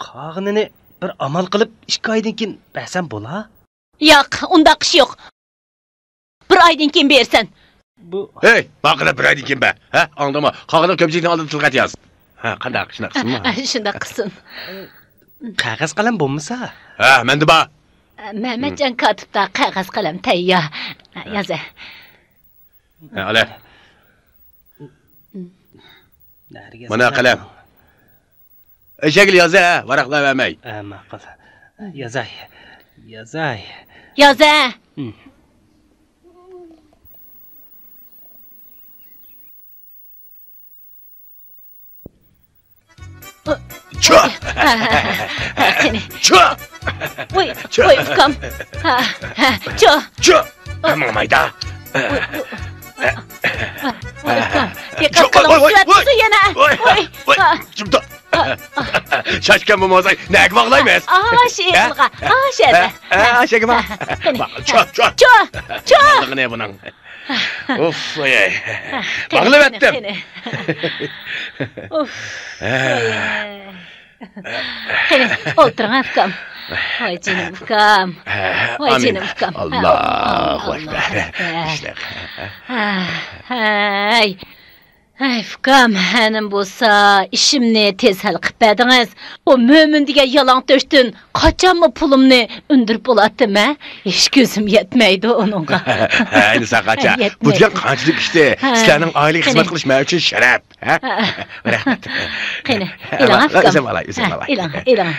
قالغىنىنى بىر ئامال قىلىپ ئىككى ئايدىن كېيىن بەرسەم بولا؟ ياق، ئۇنداق ئىش يوق. بىر ئايدىن كېيىن بېرىسەن. بۇ ھەي، ماڭا قاراپ بىر ئايدىن كېيىن بەر. ھە، ئاڭلىدىڭما؟ قالغىنىنى كۆپچىلىكنىڭ ئالدىدا تىلغا ئەتىياز. ھە، قانداق؟ شۇنداق قىلسۇنمۇ؟ شۇنداق قىلسۇن. قەغەز قەلەم بولمىسا؟ ھە، مەندە بار. مەمەتجان كاتىپتا قەغەز قەلەم تەييار. يازە. ھە، ئالە. مانا قەلەم. ئېشەكلا يازە، ھە، ۋاراقلار بەرمەي. ھە، ماقۇل. يازاي. يازاي. يازە. ھىم. چۇ! چۇ! ۋوي، چۇ! ۋوي، ئۇكام. ھە، ھە، چۇ! چۇ! ماڭمايدا. ۋوي، ئۇكام. دىققەت قىلىڭ، سۈرەتتىسۇ يەنە. ۋوي، ۋوي، ۋوي. شاشكەن بولمىساڭ نەگە باغلايمىز؟ ئاشۇ ئېغىلغا، ئاشۇ يەردە. ئاشەگە باغ. قېنى. چو، چو. چو، چو. بۇنىڭ. ئۇف، ئاي، ئاي. باغلىۋەتتىم. قېنى. ئۇف. قېنى، ئولتۇرۇڭ، ئۇكام. ۋاي جېنىم ئۇكام. ۋاي جېنىم ئۇكام. ئاللاھۇ ئەكبەر. ھەي. ھەي، ئۇكام، ھەنىم بولسا ئىشىمنى تېز ھەل قىلىپ بەردىڭىز. ئۇ مۆمىن دېگەن يالاڭتۆشتىن قاچانمۇ پۇلۇمنى ئۈندۈرۈپ بولاتتىم، ھە؟ ھېچ كۆزۈم يەتمەيدۇ ئۇنىڭغا. ھە، ئەينى ساقاچا، بۇ دېگەن قانچىلىك ئىشتى؟ سىلەرنىڭ ئائىلىگە خىزمەت قىلىش مەن ئۈچۈن شەرەپ. ھە؟ رەھمەت. قېنى، ئېلىڭ، ئۇكام. ئۆزۈم ئالاي، ئۆزۈم ئالاي. ئېلىڭ، ئېلىڭ.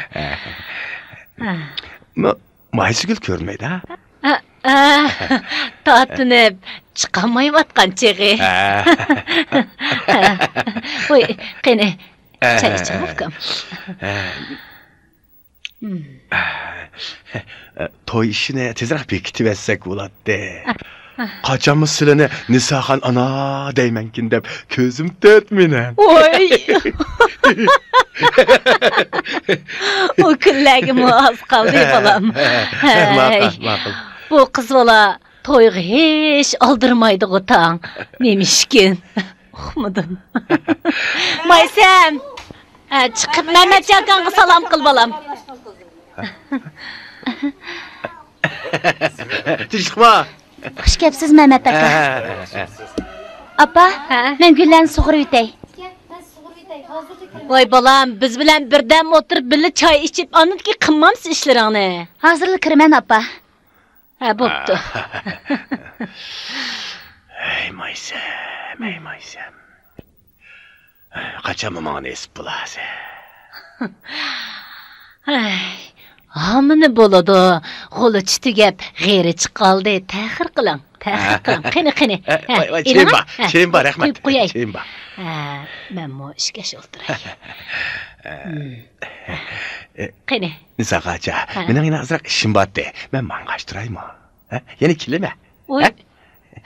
مايسىگۈل كۆرۈنمەيدۇ، ھە؟ ئە، ئە، تارتىنىپ چىقالمايۋاتقان چېغى. ھە. ھە. ۋوي، قېنى، ھە، چاي ئىچىڭ، ئۇكام. ھە. توي ئىشىنى تېزرەك بېكىتىۋەتسەك بولاتتى. قاچانمۇ سىلىنى نىساخان ئانا دەيمەنكىن دەپ كۆزۈم تۆت مېنىڭ. ۋوي. ئۇ كۈنلەرگىمۇ ئاز قالدى، بالام. ھەي. ماقۇل، ماقۇل. بۇ قىز بالا تويغا ھېچ ئالدىرىمايدىغۇ تاڭ. نېمىشكىن؟ ئۇقمىدىم. مايسەم! ھە، چىقىپ مەمەتجان ئاكاڭغا سالام قىل، بالام. تىنچلىقمۇ؟ خۇش كەپسىز، مەمەت ئاكا. ئاپا، ھە؟ مەن گۈللەرنى سۇغۇرۇۋېتەي. ۋاي بالام، بىز بىلەن بىردەم ئولتۇرۇپ بىللە چاي ئىچىپ، ئاندىن كېيىن قىلمامسىز ئىشلىرىڭنى؟ ھازىرلا كىرىمەن، ئاپا. ھە، بوپتۇ. ھەي مايسەم، ھەي مايسەم. قاچانمۇ ماڭا نېسىپ بولارسەن؟ ھەي، ھامىنى بولىدۇ. غۇلىچى تۈگەپ، غېرىچى قالدى. تەخىر قىلىڭ، تەخىر قىلىڭ. قېنى، قېنى. ھە، ھە، ۋاي، ۋاي، ئېلىڭ، چېيىم بار، ھە، چېيىم بار، رەھمەت. قۇيۇپ قوياي. چېيىم بار. ھە، مەنمۇ ئىشكەش ئولتۇراي. قېنى. نىساخاچا، ھە. مېنىڭ يەنە ئازراق ئىشىم بارتى. مەن ماڭغاچ تۇرايمۇ؟ ھە؟ يەنە كېلىمەن. ۋوي، ھە؟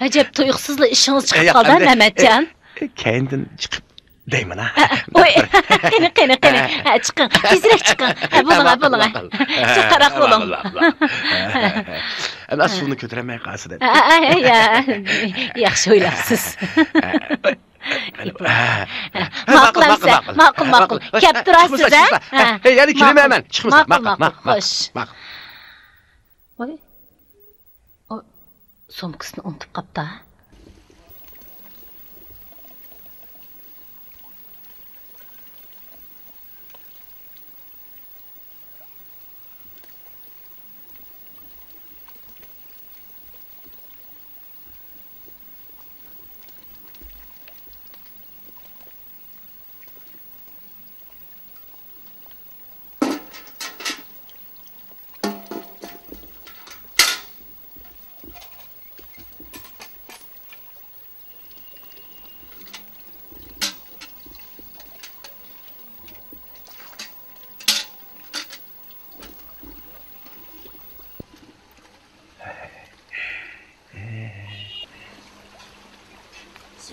ئەجەب تۇيۇقسىزلا ئىشىڭىز چىقىپ قالدى، ھە، مەمەتجان؟ ئە، كەينىدىن چىقىپ دەيمەن، ھە. ھە، ۋوي، قېنى، قېنى، قېنى. ھە، چىقىڭ، تېزرەك چىقىڭ. ھە، بولۇڭ، ھە، بولۇڭ. شۇ قاراق بولۇڭ. ئەمما سۇنى كۆتۈرەلمەي قالسا دەپ. ھە، ھە، ھە، ياخشى ئويلاپسىز. ماقۇل ئەمسە، ماقۇل، ماقۇل. كەپ تۇرارسىز، ھە؟ ھە، يەنە كېلىمەن مەن. چىقمىسا، ماقۇل، ماقۇل، ماقۇل. خوش. ۋاي، ئۇ سومكىسىنى ئۇنتۇپ قاپتا.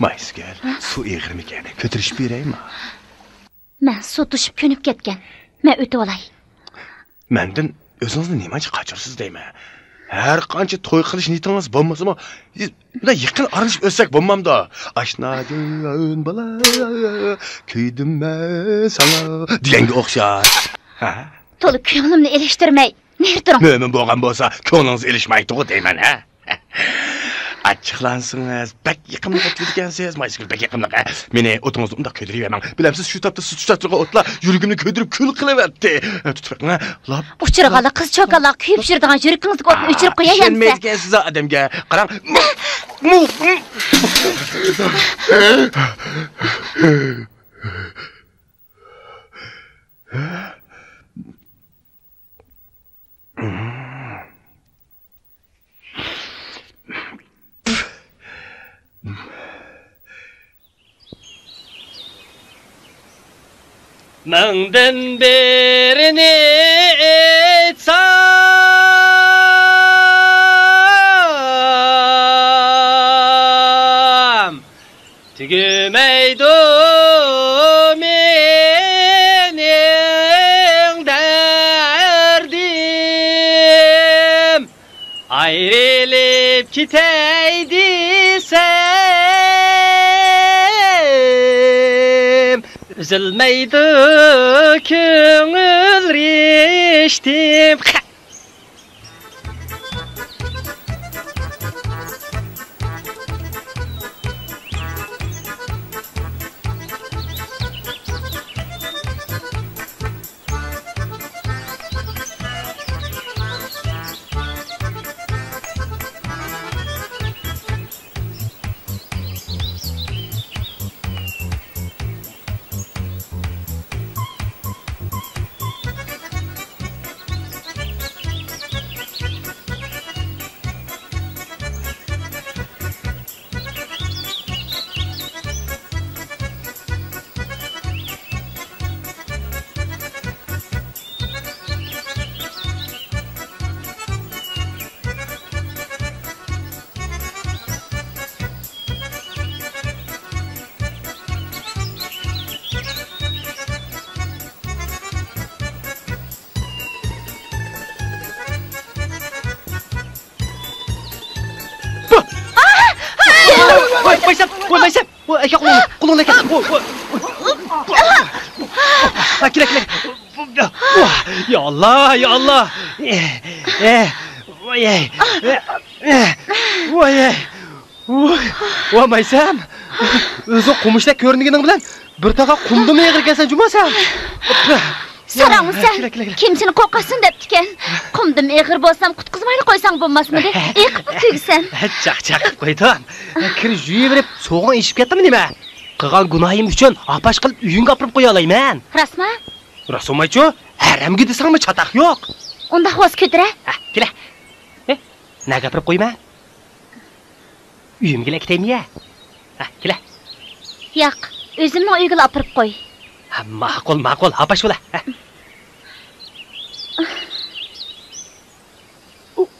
مايسىگۈل، سۇ ئېغىرمىكەن؟ كۆتۈرۈشۈپ بېرەيمۇ؟ مەن سۇ توشۇپ كۆنۈپ كەتكەن. مەن ئۆتۈۋالاي. مەندىن ئۆزىڭىزنى نېمانچە قاچۇرىسىز دەيمەن. ھەر قانچە توي قىلىش نىيىتىڭىز بولمىسىمۇ، بۇنداق يېقىن ئارىلىشىپ ئۆتسەك بولمامدۇ؟ ئاشناگۈل بالا، كۆيدۈم مەن ساڭا دېگەنگە ئوخشاش. ھە؟ تولا كۆڭلۈمنى ئېلىشتۇرماي، نېرى تۇرۇڭ. مۆمىن بولغان بولسا، كۆڭلىڭىز ئېلىشمايتتىغۇ دەيمەن، ھە؟ ئاچچىقلانسىڭىز، بەك يېقىملىق ئوت يەيدىكەنسىز، مايسىگۈل بەك يېقىملىق، ھە؟ مېنى ئوتىڭىزدا ئۇنداق كۆيدۈرۈۋەرمەڭ. بىلەمسىز، شۇ تاپتا سۇ تۇتاشلىغان ئوتلار يۈرىكىمنى كۆيدۈرۈپ كۈل قىلىۋەتتى. تۇتۇپ بېقىڭ، ھە؟ لاپ. ئۇچرىغانلا قىز چوكانلارغا كۆيۈپ يۈرىدىغان يۈرىكىڭىزدىكى ئوتنى ئۆچۈرۈپ قوياي ئەمسە. ئىشەنمەيدىكەنسىز ئادەمگە. قاراڭ. مىڭدىن بىرىنى ئېيتسام، تۈگىمەيدۇ مېنى كېتەي دېسەم، ئۈزۈلمەيدۇ كۆڭۈل رىشتىم. ۋاي، ۋاي، مايسام، ۋاي، مايسام، ۋاي، ئەكە، قولۇڭ، قولۇڭنى ئەكە. ۋاي، ۋاي، ۋاي. ھە، كېلە، كېلە. ۋاي، يا ئاللا، يا ئاللا. ئە، ئە، ۋاي، ئە، ئە، ۋاي، ئە. ۋاي، ۋاي، مايسام. ئۆزۈڭ قومۇشتەك كۆرۈنگىنىڭ بىلەن بىر تاغا قۇمدىنمۇ ئېغىر ئىكەنسەن جۇمۇ سەن. ساراڭمۇ سەن؟ كېلە، كېلە، كېلە. كىم سېنى قورقاتسۇن دەپتىكەن. قۇمدىمۇ ئېغىر بولسام قۇتقۇزمايلا قويساڭ بولماسمىدى؟ ئېقىپلا تۈگىسەن. چاق، چاق قىلىپ قويدۇم. كىر يۇيۇۋېرىپ سوغۇڭ ئېشىپ كەتتىمۇ نېمە؟ قىلغان گۇناھىم ئۈچۈن ئاپاش قىلىپ ئۆيۈڭگە ئاپىرىپ قويالايمەن. راستما؟ راست بولمايچۇ؟ ھەرەمگە دېسەڭمۇ چاتاق يوق. ئۇنداق بولسا كۆتۈرە. ھە، كېلە. ھە، نەگە ئاپىرىپ قويىمەن؟ ئۆيۈمگىلا ئەكېتەيمۇ يە؟ ھە، كېلە. ياق، ئۆزۈمنىڭ ئۆيىگىلا ئاپىرىپ قوي. ھە، ماقۇل، ماقۇل، ئاپاش بولا. ھە.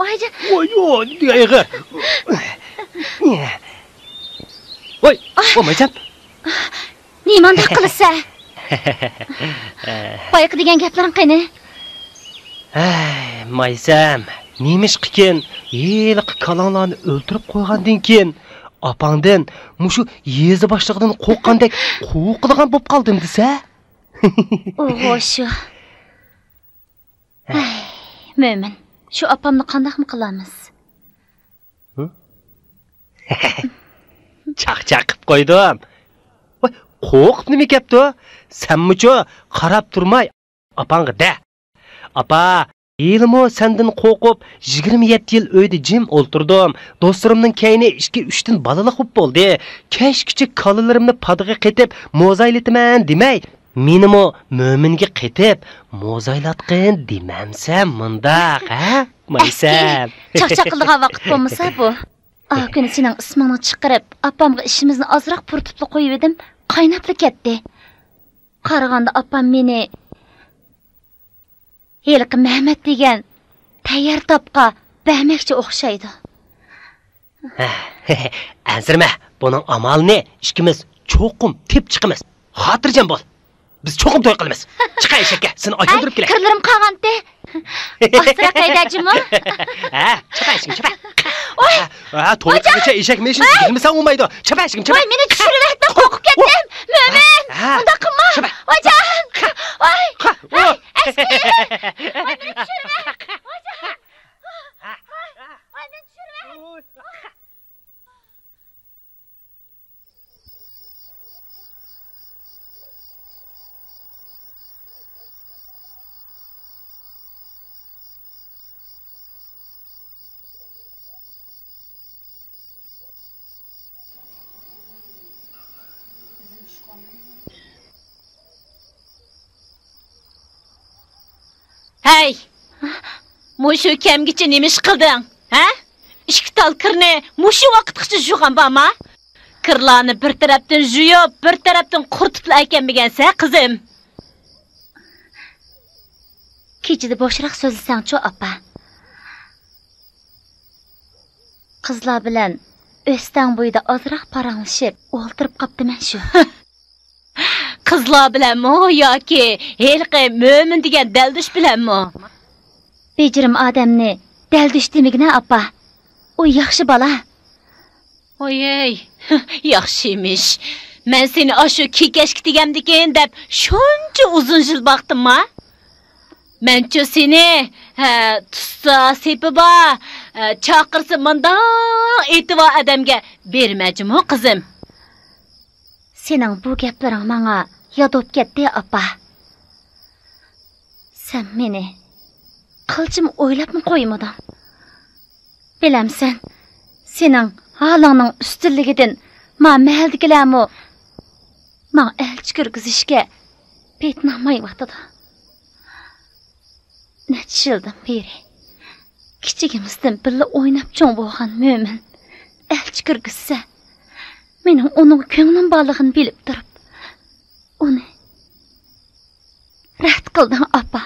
ۋايجان. ۋاي، يو، ئېغىر. ۋاي، ۋاي، مايجان. نېمانداق قىلىسە؟ بايىقى دېگەن گەپلىرىڭ قېنى؟ ھەي، مايسام، نېمىشقىكىن ھېلىقى كالاڭلارنى ئۆلتۈرۈپ قويغاندىن كېيىن، ئاپاڭدىن مۇشۇ يېزا باشلىقىدىن قورققاندەك قورقىدىغان بوپ قالدىم دېسە؟ ئوغۇ، شۇ. ھەي، مۆمىن، شۇ ئاپامنى قانداقمۇ قىلارمىز؟ ھە؟ چاقچاق قىپ قويدۇم. ۋاي، قورقۇپ نېمە كەپتۇ؟ سەنمۇچۇ قاراپ تۇرماي ئاپاڭغا دە. ئاپا، ھېلىمۇ سەندىن قورقۇپ، يىگىرمە يەتتە يىل ئۆيدە جىم ئولتۇردۇم. دوستلىرىمنىڭ كەينى ئىككى، ئۈچتىن بالىلىق بوپ بولدى. كەچكىچە كالىلىرىمنى پادىغا قېتىپ، موزايلىتىمەن دېمەي، مېنىمۇ مۆمىنگە قېتىپ، موزايلاتقىن دېمەمسەن مۇنداق، ھە؟ مايسەم. ئەسكى، چاقچاق قىلىدىغان ۋاقىت بولمىسا بۇ. ئا كۈنى سېنىڭ ئىسمىڭنى چىقىرىپ، ئاپامغا ئىشىمىزنى ئازراق پۇرىتىپلا قويۇۋىدىم، قايناپلا كەتتى. قارىغاندا ئاپام مېنى ھېلىقى مەمەت دېگەن تەييار تاپقا بەرمەكچى ئوخشايدۇ. ئەنسىرىمە، بۇنىڭ ئامالىنى ئىككىمىز چوقۇم تېپىپ چىقىمىز. خاتىرجەم بول. بىز چوقۇم توي قىلىمىز. چىقە ئېشەككە، سېنى ئايلاندۇرۇپ كېلە. كىرلىرىم قالغانتى. ئاستىراق ھەيدە جۇمۇ. ھە، چىقە ئېشىكىم، چىقە. ۋاي! ھە، توي قىلغۇچە ئېشەك مېشىنى يىغمىساڭ بولمايدۇ. چىقە ئېشىكىم، چىقە. ۋاي، مېنى چۈشۈرۈۋەتمە، قورقۇپ كەتتىم. مۆمىن، ھە، مۇنداق قىلما. ۋايجان. ۋاي، ۋاي، ئەسكى. ۋاي، مېنى چۈشۈرمە. ۋايجان. ۋاي، ۋاي، مېنى چۈشۈرمە. ھەي! مۇشۇ كەمگىچە نېمە ئىش قىلدىڭ، ھە؟ ئىككى تال كىرنى مۇشۇ ۋاقىتقىچە جۇغان بارما؟ كىرلارنى بىر تەرەپتىن جۇيۇپ، بىر تەرەپتىن قۇرۇتۇپلا ئەكەلمىگەنسە، قىزىم. كېچىدە بوشراق سۆزلىسەڭچۇ، ئاپا؟ قىزلار بىلەن ئۆستەڭ بويىدا ئازراق پاراڭلىشىپ ئولتۇرۇپ قاپتىمەن شۇ. قىزلار بىلەنمۇ ياكى ھېلىقى مۆمىن دېگەن دەلدۈش بىلەنمۇ؟ بېجىرىم ئادەمنى دەلدۈش دېمىگىنە، ئاپا. ئۇ ياخشى بالا. ۋاي، ياخشىمىش. مەن سېنى ئاشۇ كېكەچكە تېگەمدىكىن دەپ شۇنچە ئۇزۇن يىل باقتىمما؟ مەنچۇ سېنى، ھە، تۇتسا سېپى بار، ھە، چاقىرسا مانداق ئېتى بار ئادەمگە بېرىمەن جۇمۇ، قىزىم. سېنىڭ بۇ گەپلىرىڭ ماڭا ياد بوپ كەتتى، ئاپا. سەن مېنى قىلچىمۇ ئويلاپمۇ قويمىدىڭ. بىلەمسەن، سېنىڭ ھالىڭنىڭ ئۈستۈنلۈكىدىن ما مەھەلدىكىلەرمۇ ماڭا ئەلچى كىرگۈزۈشكە پېتىنالمايۋاتىدۇ. نەچچە يىلدىن بېرى كىچىكىمىزدىن بىللە ئويناپ چوڭ بولغان مۆمىن ئەلچى كىرگۈزسە، مېنىڭ ئۇنىڭغا كۆڭلۈم بارلىقىنى بىلىپ تۇرۇپ، ئۇنى رەت قىلدىڭ، ئاپا.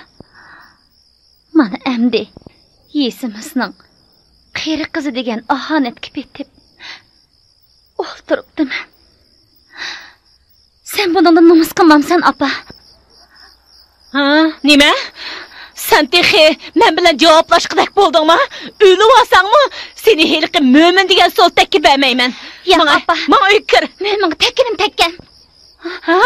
مانا ئەمدى يېسىمىزنىڭ قېرى قىزى دېگەن ئاھانەتكە پېتىپ ئولتۇرۇپتىمەن. سەن بۇنىڭدىن نومۇس قىلمامسەن، ئاپا؟ ھا، نېمە؟ سەن تېخى مەن بىلەن جاۋابلاشقۇدەك بولدۇڭما؟ ئۆلۈۋالساڭمۇ، سېنى ھېلىقى مۆمىن دېگەن سولتەككە بەرمەيمەن. ياق، ماڭا، ئاپا. ماڭا ئۆيگە كىر. مۆمىنگە تەگكىنىم تەگكەن. ھا؟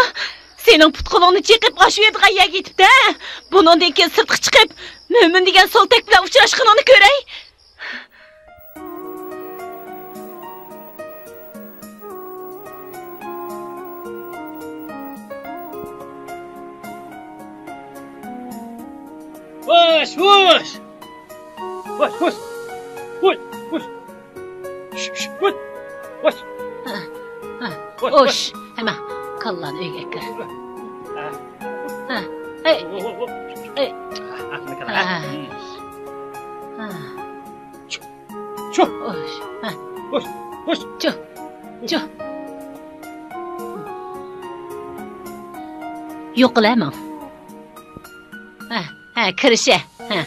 سېنىڭ پۇت-قولۇڭنى چېقىپ، ئاشۇ يەرگە يېتىپتۇ، ھە؟ بۇنىڭدىن كېيىن سىرتقا چىقىپ، مۆمىن دېگەن سولتەك بىلەن ئۇچراشقىنىڭنى كۆرەي. ھوش، ھوش! ھوش، ھوش! ھوش، ھوش! شش، شش، ھوش! ھوش! ھە، ھە. ھوش، ھوش، ھوش. ھەمە كاللانى ئۆيگە ئەكىر. ھە. ھە. ھەي. ھوش، ھوش. ھەي. ھە. ھە. ھە. چۇھ. ھوش. ھە. ھوش. ھوش. چۇھ. چۇھ. يوقىلە ماڭ. ھە، ھە، كىرىشە. ھە.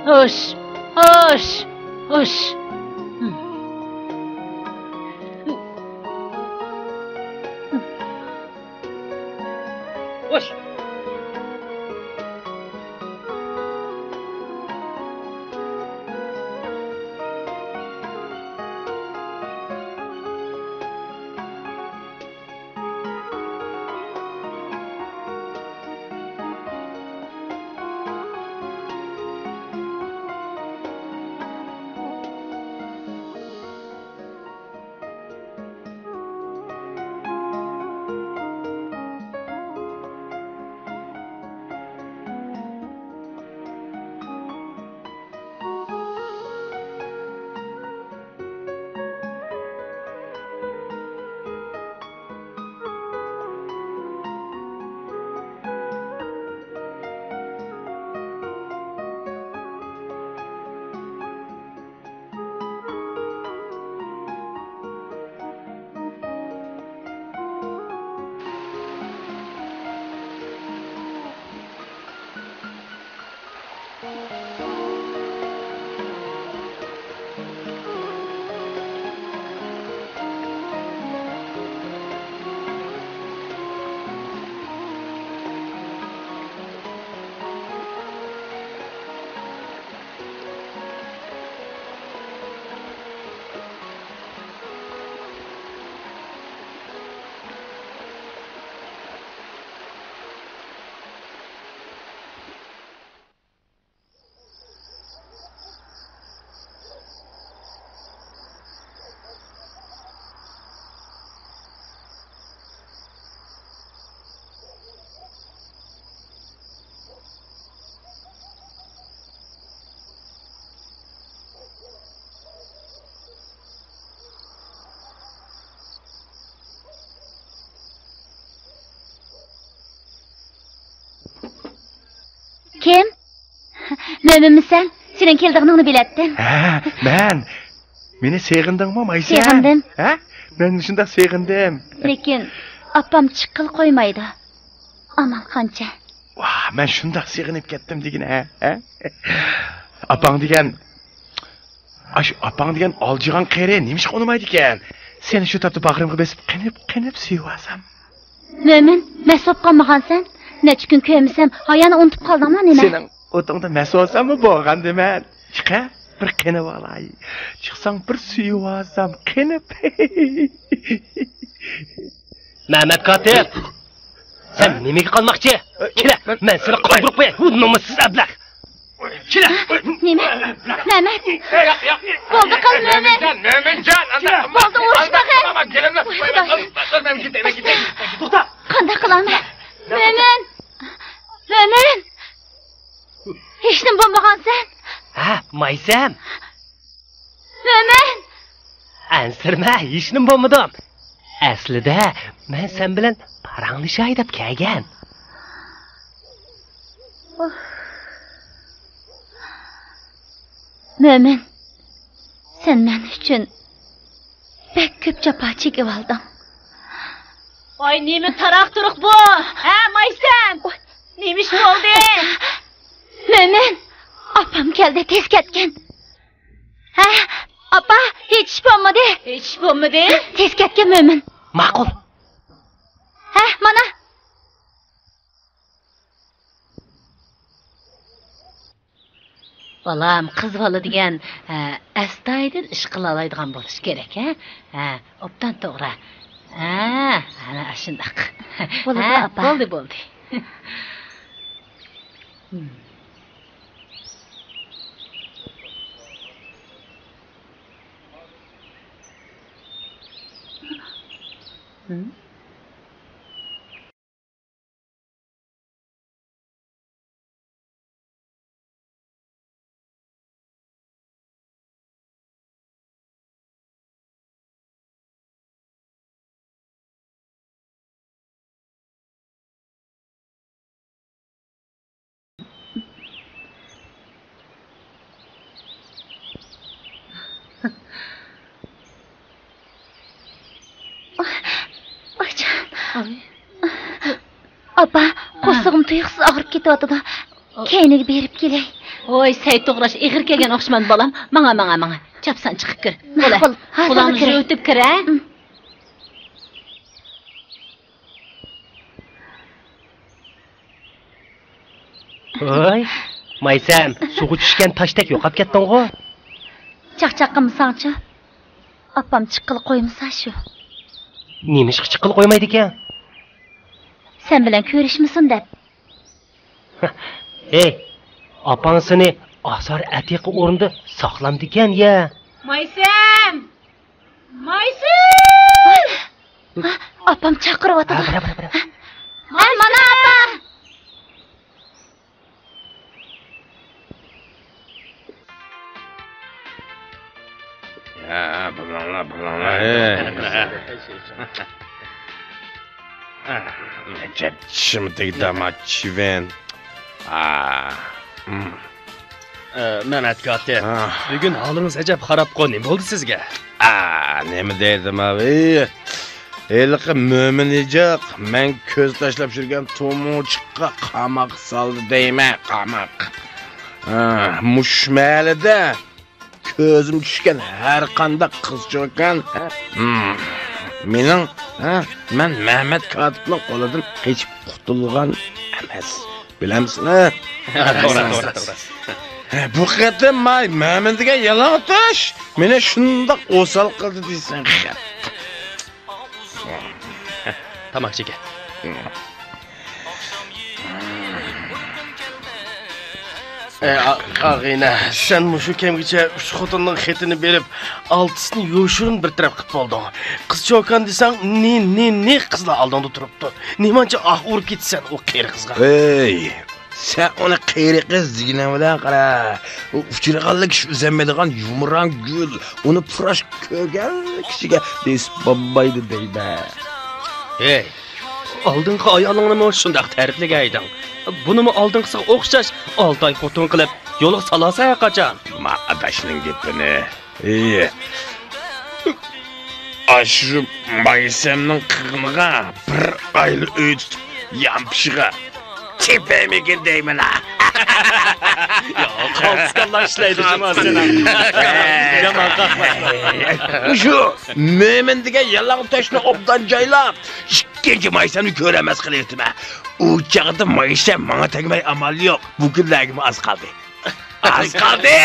ھوش. ھوش. ھوش. ھوش. كىم؟ مۆمىنمىسەن؟ سېنىڭ كېلىدىغىنىڭنى بىلەتتىم. ھە، مەن. مېنى سېغىندىڭمۇ، مايسە؟ سېغىندىم. ھە؟ مەن شۇنداق سېغىندىم. لېكىن ئاپام چىققىلى قويمايدۇ. ئامال قانچە؟ ۋاھ، مەن شۇنداق سېغىنىپ كەتتىم دېگىنە، ھە؟ ھە؟ ئاپاڭ دېگەن، ئاشۇ ئاپاڭ دېگەن ئالجىغان قېرى نېمىشقا ئۇنىمايدىكەن؟ سېنى شۇ تاپتا باغرىمغا بېسىپ، قېنىپ، قېنىپ سۆيۈۋالسام. مۆمىن، مەست بولۇپ قالمىغانسەن؟ نەچچە كۈن كۆرمىسەم، ھايانى ئۇنتۇپ قالدىڭمۇ نېمە؟ سېنىڭ ئوتۇڭدا مەست بولساممۇ بولغاندىمەن. چىقە، بىر قېنىۋالاي. چىقساڭ بىر سۆيۈۋالسام قېنىپ. مەمەت كاتىپ! سەن نېمىگە قالماقچى؟ كېلە، مەن سېنى قايغۇرۇپ قوياي، ھۇ، نومۇسسىز ئەبلەخ! كېلە! نېمە؟ مەمەت! بولدى، قال، مۆمىن! مۆمىنجان! مۆمىنجان! بولدى، ئۇرۇشمىغىن! ۋاي خۇدايىم! توختا! قانداق قىلارمەن؟ مۆمىن! مۆمىن! ھېچنېمە بولمىغانسەن؟ ھە، مايسەم! مۆمىن! ئەنسىرىمە، ھېچنېمە بولمىدىم. ئەسلىدە، مەن سەن بىلەن پاراڭلىشاي دەپ كەلگەن. مۆمىن، سەن مەن ئۈچۈن بەك كۆپ جاپا چېكىۋالدىڭ. ۋاي، نېمە تاراق-تۇرۇق بۇ؟ ھە، مايسەم؟ نېمە ئىش بولدى؟ مۆمىن، ئاپام كەلدى، تېز كەتكىن. ھە، ئاپا، ھېچ ئىش بولمىدى. ھېچ ئىش بولمىدى؟ تېز كەتكىن، مۆمىن. ماقۇل. ھە، مانا. بالام، قىز بالا دېگەن، ھە، ئەستايىدىل ئىش قىلالايدىغان بولۇشى كېرەك، ھە؟ ھە، ئوبدان توغرا. ھە، ئەنە ئاشۇنداق. بولىدۇ، ھە، ئاپا. بولدى، بولدى. ئاچام. ئاپا، قورسىقىم تۇيۇقسىز ئاغرىپ كېتىۋاتىدۇ. كەينىگە بېرىپ كېلەي. ۋوي، سەي توغراش، ئېغىر كەلگەن ئوخشىمامدۇ بالام؟ ماڭا، ماڭا، ماڭا. چاپسان چىقىپ كىر. بولە. قولۇڭنى يۇيۇۋېتىپ كىر، ھە؟ ۋاي، مايسەم، سۇغا چۈشكەن تاشتەك يوقاپ كەتتىڭغۇ؟ چاقچاق قىلمىساڭچۇ؟ ئاپام چىققىلى قويمىسا شۇ. نېمىشقا چىققىلى قويمايدىكەن؟ سەن بىلەن كۆرۈشمىسۇن دەپ. ھەي، ئاپاڭ سېنى ئاسار ئەتىقە ئورنىدا ساقلامدىكەن يا. مايسەم! مايسەم! ئاپام چاقىرىۋاتىدۇ. ھە، بارە، بارە، بارە. ھە، مانا ئاپا! ھە، بۇلاڭلار، بۇلاڭلار. ئەجەب چىشىمۇ تېگىدۇ ئەمما چىۋىن. ئا، ئە، مەمەت كاتىپ، بۈگۈن ھالىڭىز ئەجەب خارابقۇ، نېمە بولدى سىزگە؟ ئا، نېمە دەيدىم ئاۋۇ؟ ھېلىقى مۆمىن ئىجىق مەن كۆز تاشلاپ يۈرگەن تومۇچۇققا قاماق سالدى دەيمەن، قاماق. ھە، مۇشۇ مەھەللىدە كۆزۈم چۈشكەن ھەر قانداق قىز چوكان، ھە؟ ھىم، مېنىڭ، ھە، مەن مەمەت كاتىپنىڭ قولىدىن قېچىپ قۇتۇلغان ئەمەس. بىلەمسىلەر؟ توغرا، توغرا، توغرا. ھە، بۇ قېتىم ماي مەمەت دېگەن يالاڭتۆش مېنى شۇنداق ئوسال قىلدى دېسەڭ خەپ. تاماكا چېكە. ئەي، ئا-، ئاغىنە، سەن مۇشۇ كەمگىچە ئۈچ خوتۇننىڭ خېتىنى بېرىپ، ئالتىسىنى يوشۇرۇن بىر تەرەپ قىلىپ بولدۇڭ. قىز چوكان دېسەڭ، نى، نى، نى قىزلار ئالدىڭدا تۇرۇپتۇ. نېمانچە ئاھ ئۇرۇپ كېتىسەن ئۇ قېرى قىزغا. ھەي! سەن ئۇنى قېرى قىز دېگىنىڭ بىلەن قارا، ئۇ ئۇچرىغانلا كىشى ئۈزەلمەيدىغان يۇمران گۈل، ئۇنى پۇراش كۆرگەنلا كىشىگە نېسىپ بولمايدۇ دەيمەن. ھەي، ئالدىنقى ئايالىڭنىمۇ شۇنداق تەرىپلىگەيدىڭ. بۇنىمۇ ئالدىنقىسىغا ئوخشاش ئالتە ئاي خوتۇن قىلىپ يولغا سالارسەن ھەرقاچان. ما ئاداشنىڭ گېپىنى. ئى، ئاشۇ مايسەمنىڭ قىغىنىغا بىر ئايلا ئۆي تۇتۇپ، يانپىشىغا تېپەيمىكىن دەيمەن ھە. ياق، قالتىسقانلار ئىشلەيدۇ جۇما سېنىڭ. يامان قاقما. مۇشۇ مۆمىن دېگەن يالاڭتۆشنى ئوبدان جايلاپ، ئىككى ئەتكەنچە مايسامنى كۆرەلمەس قىلىۋېتىمەن. ئۇ چاغدا مايسام ماڭا تەگمەي ئامال يوق. بۇ كۈنلەرگىمۇ ئاز قالدى. ئاز قالدى.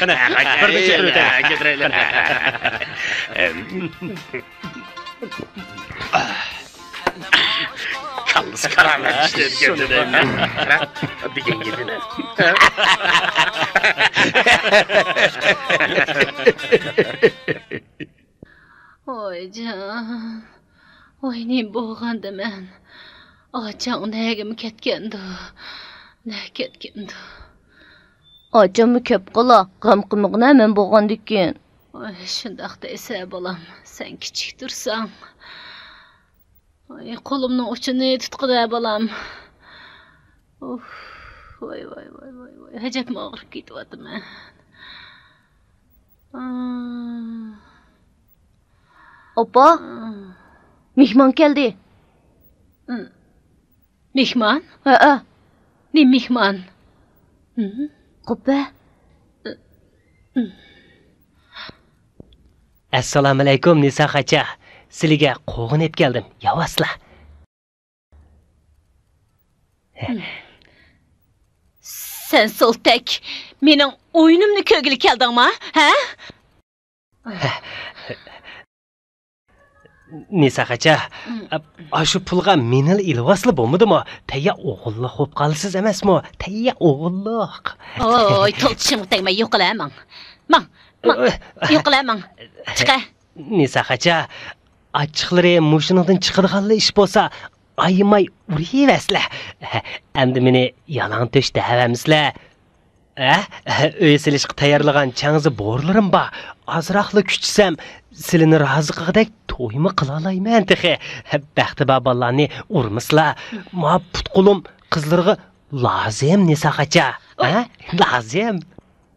قېنى، بىر بېشى كۆتۈرۈۋېتەيلى. كۆتۈرەيلى. كاللىسى قاراڭغۇ ئىشلەپ كەتتى. دېگەن گېپىنى. ۋايجان، ۋاي نېمە بولغاندىمەن؟ ئاچاڭ نەگىمۇ كەتكەندۇ؟ نەگە كەتكەندۇ؟ ئاچاممۇ كەپ قالا، غەم قىلمىغىنە مەن بولغاندىكىن. ۋاي شۇنداق دەيسە بالام، سەن كىچىك تۇرساڭ. ۋاي قولۇمنىڭ ئۇچىنى تۇتقىنە بالام. ئۇھ، ۋاي ۋاي ۋاي ۋاي ۋاي، ئەجەبمۇ ئاغرىپ كېتىۋاتىمەن. ئاپا، مېھمان كەلدى. مېھمان؟ ھەئە. نېمە مېھمان؟ قوپە. ئەسسالامۇئەلەيكۇم، نىسا خاچا. سىلىگە قوغۇن ئېلىپ كەلدىم. ياۋاسلا. سەن سولتەك، مېنىڭ ئويۇنۇمنى كۆرگىلى كەلدىڭما، ھە؟ نىسا خاچا، ئاشۇ پۇلغا مېنىلا ئېلىۋالسىلا بولمىدىمۇ؟ تەييار ئوغۇللۇق بولۇپ قالىسىز ئەمەسمۇ؟ تەييار ئوغۇللۇق. ھوي، تولا چىشىمغا تەگمەي يوقىلە ماڭ. ماڭ، ماڭ، يوقىلە ماڭ. چىقە. نىسا خاچا، ئاچچىقلىرى مۇشۇنىڭدىن چىقىدىغانلا ئىش بولسا، ئايىماي ئۇرۇۋەرسىلە. ئەمدى مېنى يالاڭ تۆش دەۋەرمىسىلە. ھە؟ ئۆي سېلىشقا تەييارلىغان چەڭزە بورىلىرىم بار. ئازراقلا كۈچىسەم، سىلىنى رازى قىلغۇدەك تويمۇ قىلالايمەن تېخى. بەختى بار بالىلارنى ئۇرمىسىلا. ما پۇت-قولۇم قىزلىرىغا لازىم، نىسا خاچا. ھە؟ لازىم.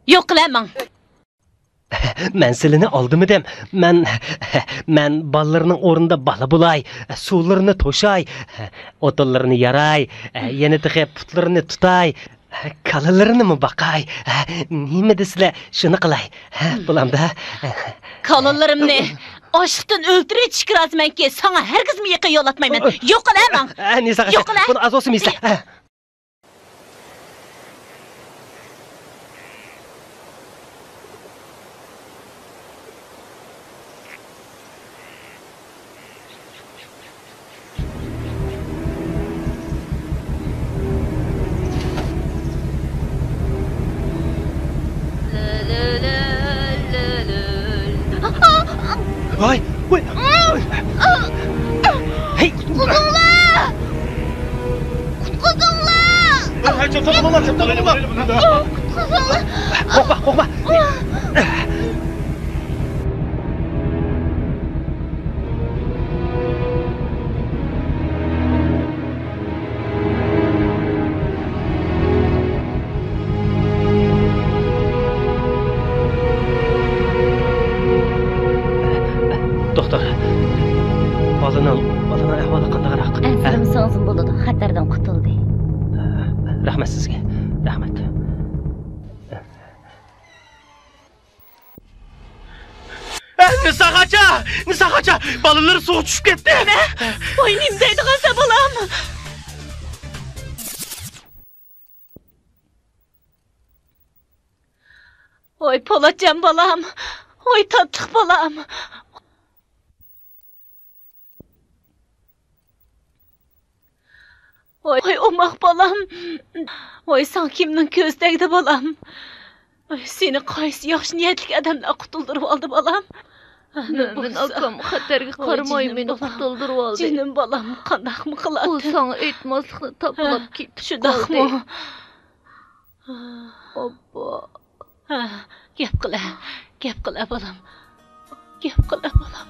يوقىلە ماڭ. مەن سىلىنى ئالدىمىدىم. مەن، مەن بالىلىرىنىڭ ئورنىدا بالا بولاي، سۇلىرىنى توشاي، ئوتۇنلىرىنى ياراي، يەنە تېخى پۇتلىرىنى تۇتاي، كالىلىرىنىمۇ باقاي. نېمە دېسىلە، شۇنى قىلاي. بولامدا؟ كالىلىرىمنى ئاچلىقتىن ئۆلتۈرۈۋېتىشكە رازىمەنكى، ساڭا ھەرگىزمۇ يېقىن يولاتمايمەن. يوقىلە ماڭ. نىسا خاچا، يوقىلە. بۇنى ئاز بولسىمۇ يېسىلە. ۋاي، ۋاي. ھەي! قۇتقۇزۇڭلار! قۇتقۇزۇڭلار! ھەي، چاپسان بولۇڭلار، چاپسان بولۇڭلار! قۇتقۇزۇڭلار! قورقما، قورقما! دوختۇر، بالىنىڭ، بالىنىڭ ئەھۋالى قانداقراق؟ ئەنسىرىمىسىڭىزمۇ بولىدۇ، خەتەردىن قۇتۇلدى. رەھمەت سىزگە، رەھمەت. نىسا خاچا! نىسا خاچا! بالىلىرى سۇغا چۈشۈپ كەتتى! نېمە؟ ۋاي، نېمە دەيدىغانسەن، بالام؟ ۋاي، پولاتجان بالام! ۋاي، تاتلىق بالام! ۋاي، ۋاي، ئوماق بالام. ۋاي، ساڭا كىمنىڭ كۆزى تەگدى، بالام؟ ۋاي، سېنى قايسى ياخشى نىيەتلىك ئادەملەر قۇتۇلدۇرۇۋالدى، بالام؟ مۆمىن ئاكام خەتەرگە قارىماي مېنى قۇتۇلدۇرۇۋالدى. جېنىم بالام، قانداقمۇ قىلاتتىم؟ ئۇ ساڭا ئېيتماسلىقنى تاپىلاپ كېتىپ قالدى. شۇنداقمۇ؟ ئاپا. ھە، گەپ قىلە، گەپ قىلە بالام، گەپ قىلە بالام.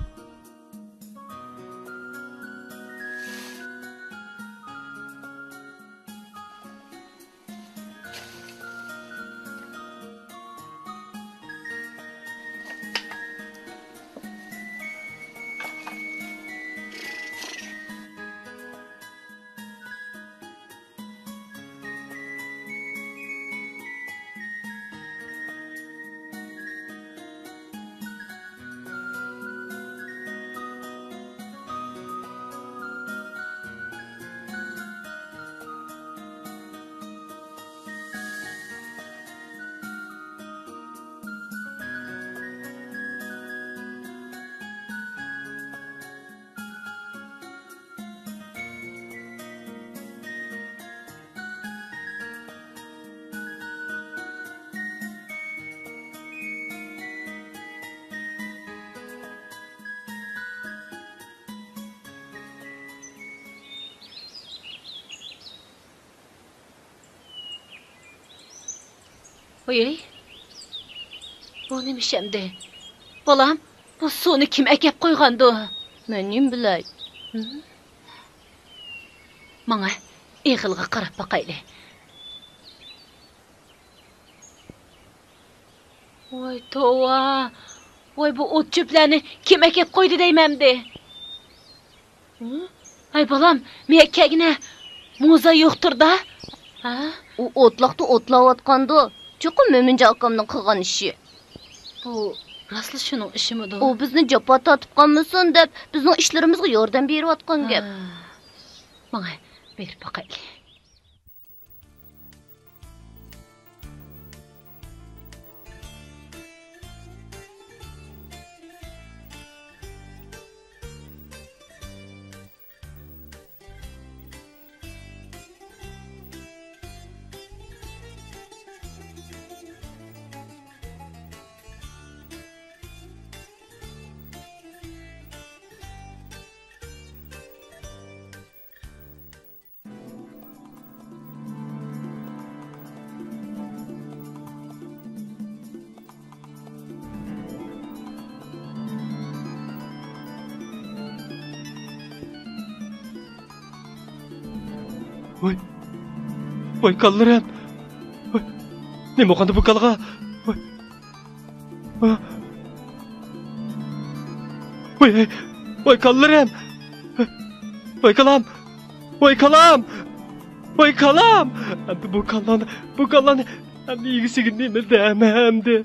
ۋوي، بۇ نېمە ئىش ئەمدى؟ بالام، بۇ سۇنى كىم ئەكەپ قويغاندۇ؟ مەن نېمە بىلەي؟ ھىم؟ ماڭە، ئېغىلغا قاراپ باقايلى. ۋاي توۋا! ۋاي، بۇ ئوت-چۆپلەرنى كىم ئەكەپ قويدى دەيمەن ئەمدى؟ ھە؟ ھەي بالام، مېڭە كەلگىنە، موزا يوقتۇر-دا؟ ھە؟ ئۇ ئوتلاقتا ئوتلاۋاتقاندۇ. چوقۇم مۆمىنجان ئاكامنىڭ قىلغان ئىشى. بۇ راستلا شۇنىڭ ئىشىمىدۇ؟ ئۇ بىزنى جاپا تارتىپ قالمىسۇن دەپ، بىزنىڭ ئىشلىرىمىزغا ياردەم بېرىۋاتقان گەپ. ھە. ماڭە، بېرىپ باقايلى. ۋاي، ۋاي كاللىرىم! ۋاي، نېمە بولغاندۇ بۇ كالىغا؟ ۋاي، ۋاي، ۋاي كاللىرىم! ۋاي كالام! ۋاي كالام! ۋاي كالام! ئەمدى بۇ كاللانى، بۇ كاللانى ئەمدى ئىگىسىگە نېمە دەيمەن ئەمدى؟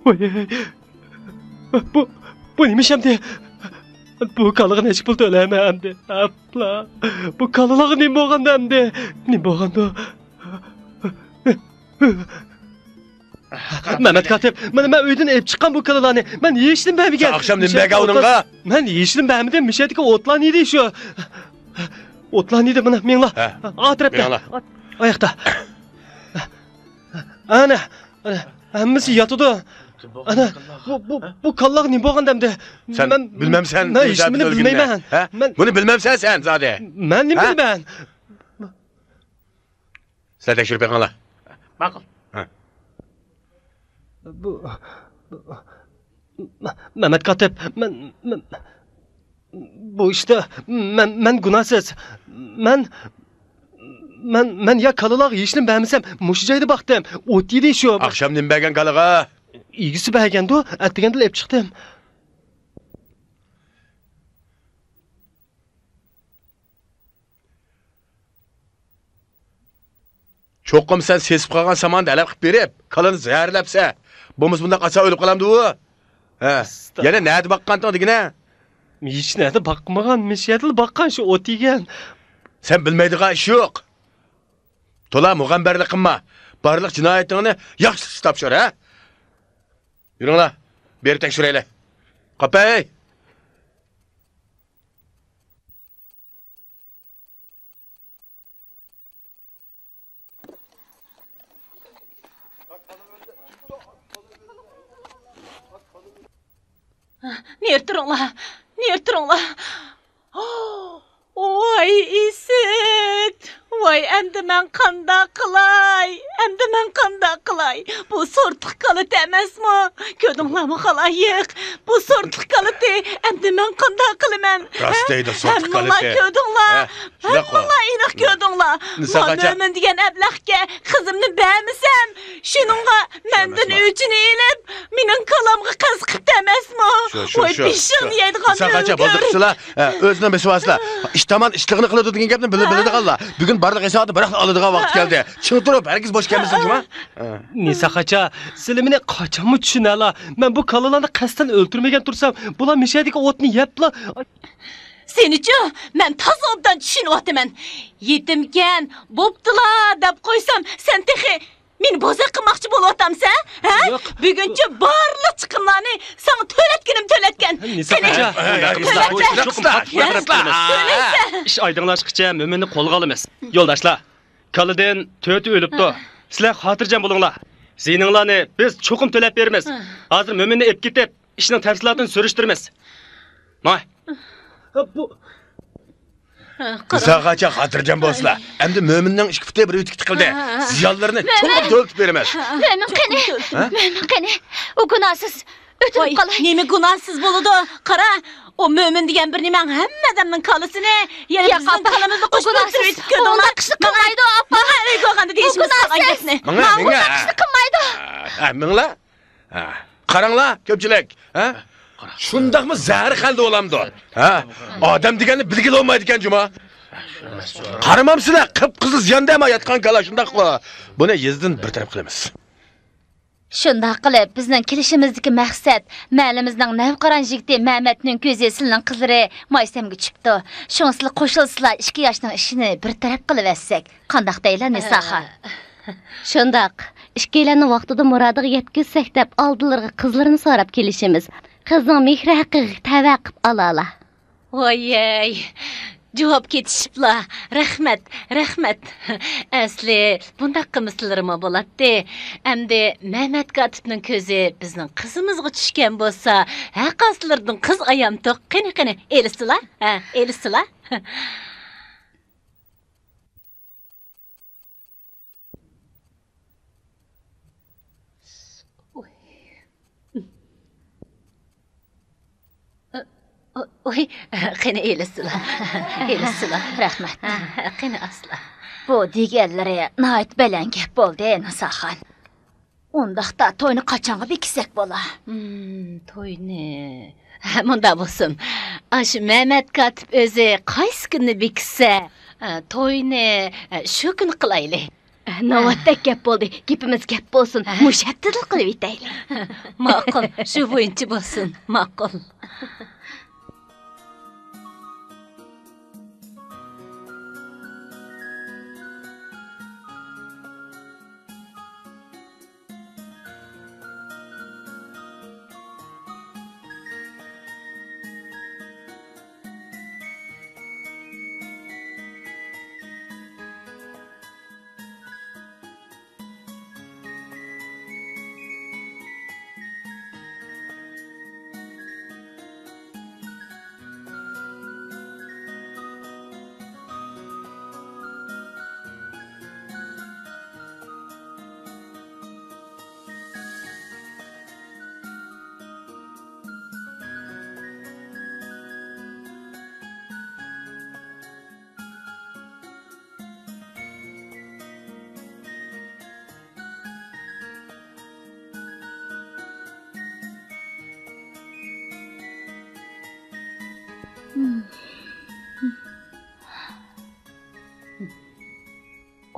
ۋاي، بۇ، بۇ نېمە ئىش ئەمدى؟ بۇ كالىغا نەچچە پۇل تۆلەيمەن ئەمدى؟ ئاپلا، بۇ كالىلارغا نېمە بولغاندا ئەمدى؟ نېمە بولغاندۇ؟ مەمەت كاتىپ، مانا مەن ئۆيدىن ئېلىپ چىققان بۇ كالىلارنى. مەن ھېچنېمە بەرمىگەن. سەن ئاخشام نېمە بەرگەن ئۇنىڭغا؟ مەن ھېچنېمە بەرمىدىم. مۇشۇ يەردىكى ئوتلارنى يېدى شۇ. ئوتلارنى يېدى، مانا، مېڭىلا. ھە. ئا تەرەپتە. مېڭىلا. ئا-، ئاياقتا. ئانا، ئانا، ھەممىسى ياتىدۇ. ئانا، بۇ، بۇ، بۇ كالىلارغا نېمە بولغان ئەمدى؟ سەن مەن، بىلمەمسەن، مەن ھېچنېمىنى بىلمەيمەن. ھە؟ مەن، بۇنى بىلمەمسەن سەن زادى؟ مەن نېمە بىلىمەن؟ سىلەر تەكشۈرۈپ بېقىڭلار. ماقۇل. ھە. بۇ، بۇ، مە-، مەمەت كاتىپ، مەن، مەن، بۇ ئىشتا مەن، مەن گۇناھسىز. مەن، مەن، مەن يا كالىلارغا ھېچنېمە بەرمىسەم، مۇشۇ جايدا باقتىم. ئوت يېدى شۇ. ئاخشام نېمە بەرگەن كالىغا؟ ئىگىسى بەرگەندۇ، ئەتىگەندىلا ئېلىپ چىقتىم. چوقۇم سەن سېسىپ قالغان ساماننى ھەلەپ قىلىپ بېرىپ، كالىنى زەھەرلەپسەن. بولمىسا بۇنداق ئاسان ئۆلۈپ قالامدۇ ئۇ؟ ھە. ئەستەغپۇرۇللا. يەنە نەدە باققانتىڭ دېگىنە؟ ھېچ نەدە باقمىغان، مۇشۇ يەردىلا باققان، شۇ ئوت يېگەن. سەن بىلمەيدىغان ئىش يوق. تولا مۇغەمبەرلىك قىلما. بارلىق جىنايىتىڭنى ياخشى تاپشۇر، ھە؟ يۈرۈڭلار، بېرىپ تەكشۈرەيلى. قاپەي! نېرى تۇرۇڭلار، نېرى تۇرۇڭلار. ۋاي ئىسىت! ۋاي ئەمدى مەن قانداق قىلاي؟ ئەمدى مەن قانداق قىلاي؟ بۇ سورتلۇق كالىتى ئەمەسمۇ؟ كۆردۈڭلارمۇ خالايىق؟ بۇ سورتلۇق كالىتى. ئەمدى مەن قانداق قىلىمەن؟ راست دەيدۇ، سورتلۇق كالىتى. ھەممىڭلار كۆردۈڭلار. ھە، شۇنداق. ھەممىڭلار ئېنىق كۆردۈڭلار. نىسا مانا قاچا. مۆمىن دېگەن ئەبلەخكە قىزىمنى بەرمىسەم، شۇنىڭغا مەندىن ئۆچىنى ئېلىپ، مېنىڭ كالامغا قەست قىپتۇ ئەمەسمۇ؟ شۇ، شۇ، ۋاي شۇ، بېشىڭنى شۇ. يەيدىغان نىسا قاچا، ئۆلگۈر. بولدى تۇرسىلا. ھە، ئۆزىنى بېسىۋالسىلا. ئىشتامان ئىشلىقىنى قىلىدۇ دېگەن گەپنى بىلە-، بىلىدىغانلار. بۈگۈن بارلىق ھېساباتنى بىراقلا ئالىدىغان ۋاقىت كەلدى. چىڭ تۇرۇپ، ھەرگىز بوش كەلمىسۇن، جۇما. ھە. نىسا قاچا، سىلى مېنى قاچانمۇ چۈشىنەلا؟ مەن بۇ كالىلارنى قەستەن ئۆلتۈرمىگەن تۇرسام، بۇلار مىشەدىكى ئوتنى يەپلا. سېنىچۇ؟ مەن تازا ئوبدان چۈشىنىۋاتىمەن. يېتىمكەن، بوپتۇلا دەپ قويسام، سەن تېخى مېنى بوزەك قىلماقچى بولۇۋاتامسەن، ھە؟ ياق. بۈگۈنچە بارلىق چىقىملارنى ساڭا تۆلەتكىنىم تۆلەتكەن. نىسا قاچا، تۆلەتسەن. ئىش ئايدىڭلاشقىچە مۆمىننى قولغا ئالىمىز. يولداشلار، كالىدىن تۆتى ئۆلۈپتۇ. سىلەر خاتىرجەم بولۇڭلار. زىيىنىڭلارنى بىز چوقۇم تۆلەپ بېرىمىز. ھازىر مۆمىننى ئېلىپ كېتىپ، ئىشنىڭ تەپسىلاتىنى سۈرۈشتۈرىمىز. ماڭە. بۇ، ئىساقاچا خاتىرجەم بولسىلا. ئەمدى مۆمىننىڭ ئىككى پۇتى بىر يۈتۈكتە قىلدى. زىيانلىرىنى چوڭقۇر تۆلىتىپ بېرىمىز. مۆمىن قېنى؟ ھە؟ مۆمىن قېنى؟ ئۇ گۇناھسىز. ئۆتۈنۈپ قالاي. نېمە گۇناھسىز بولىدۇ؟ قارا، ئۇ مۆمىن دېگەن بىر نېمەڭ ھەممە ئادەمنىڭ كاللىسىنى، يەنە بىزنىڭ كاللىمىزنى قوشۇپ ئۆلتۈرۈۋېتىپ كۆردۈڭمۇ؟ ئۇنداق ئىشنى قىلمايدۇ، ئاپا. ماڭا ئۆيگە بارغاندا دېيىشىمىز قالغان گەپنى. ماڭا، ماڭا. ئۇنداق ئىشنى قىلمايدۇ. ھە، مېڭىڭلار. ھە، قاراڭلار، كۆپچىلىك. ھە؟ شۇنداقمۇ زەھەر خەندە بولامدۇ؟ ھە؟ ئادەم دېگەننى بىلگىلى بولمايدىكەن جۇما. قارىمامسىلەر، قىپقىزىل زىياندە ياتقان كالا شۇنداققۇ. بۇنى يېزىدىن بىر تەرەپ قىلىمىز. شۇنداق قىلىپ، بىزنىڭ كېلىشىمىزدىكى مەقسەت، مەھەللىمىزنىڭ نەۋقىران يىگىتى مەمەتنىڭ كۆزى سىلىنىڭ قىزلىرى مايسەمگە چۈشۈپتۇ. شۇڭا سىلەر قوشۇلسىلا، ئىككى ياشنىڭ ئىشىنى بىر تەرەپ قىلىۋەتسەك، قانداق دەيلا، نىساخان؟ شۇنداق. ئىككىيلەننىڭ ۋاقتىدا مۇرادىغا يەتكۈزسەك دەپ، ئالدىلىرىغا قىزلىرىنى سوراپ كېلىشىمىز. قىزنىڭ مېھرى ھەققىگە تەۋە قىپ ئالالا. ۋايەي، جاۋاب كېتىشىپلا. رەھمەت، رەھمەت. ئەسلى بۇنداق قىلمىسىلىرىمۇ بولاتتى. ئەمدى مەمەت كاتىپنىڭ كۆزى بىزنىڭ قىزىمىزغا چۈشكەن بولسا، ھەققاسلىرىدىن قىز ئايامتۇق. قېنى، قېنى، ئېلىسىلا؟ ھە، ئېلىسىلا؟ ئۇي، قېنى ئېلىسىلا، ئېلىسىلا. رەھمەت. قېنى ئاسلا. بۇ دېگەنلىرى ناھايىتى بەلەن گەپ بولدى، نىساخان. ئۇنداقتا توينى قاچانغا بېكىتسەك بولا؟ ھىم، توينى. ھە، مۇنداق بولسۇن. ئاشۇ مەمەت كاتىپ ئۆزى قايسى كۈننى بېكىتسە، ئە، توينى، ئە، شۇ كۈنى قىلايلى. ئە، ناۋاتتەك گەپ بولدى. گېپىمىز گەپ بولسۇن. ھە. مۇشۇ ھەپتىدىلا قىلىۋېتەيلى. ماقۇل، شۇ بويىچە بولسۇن. ماقۇل.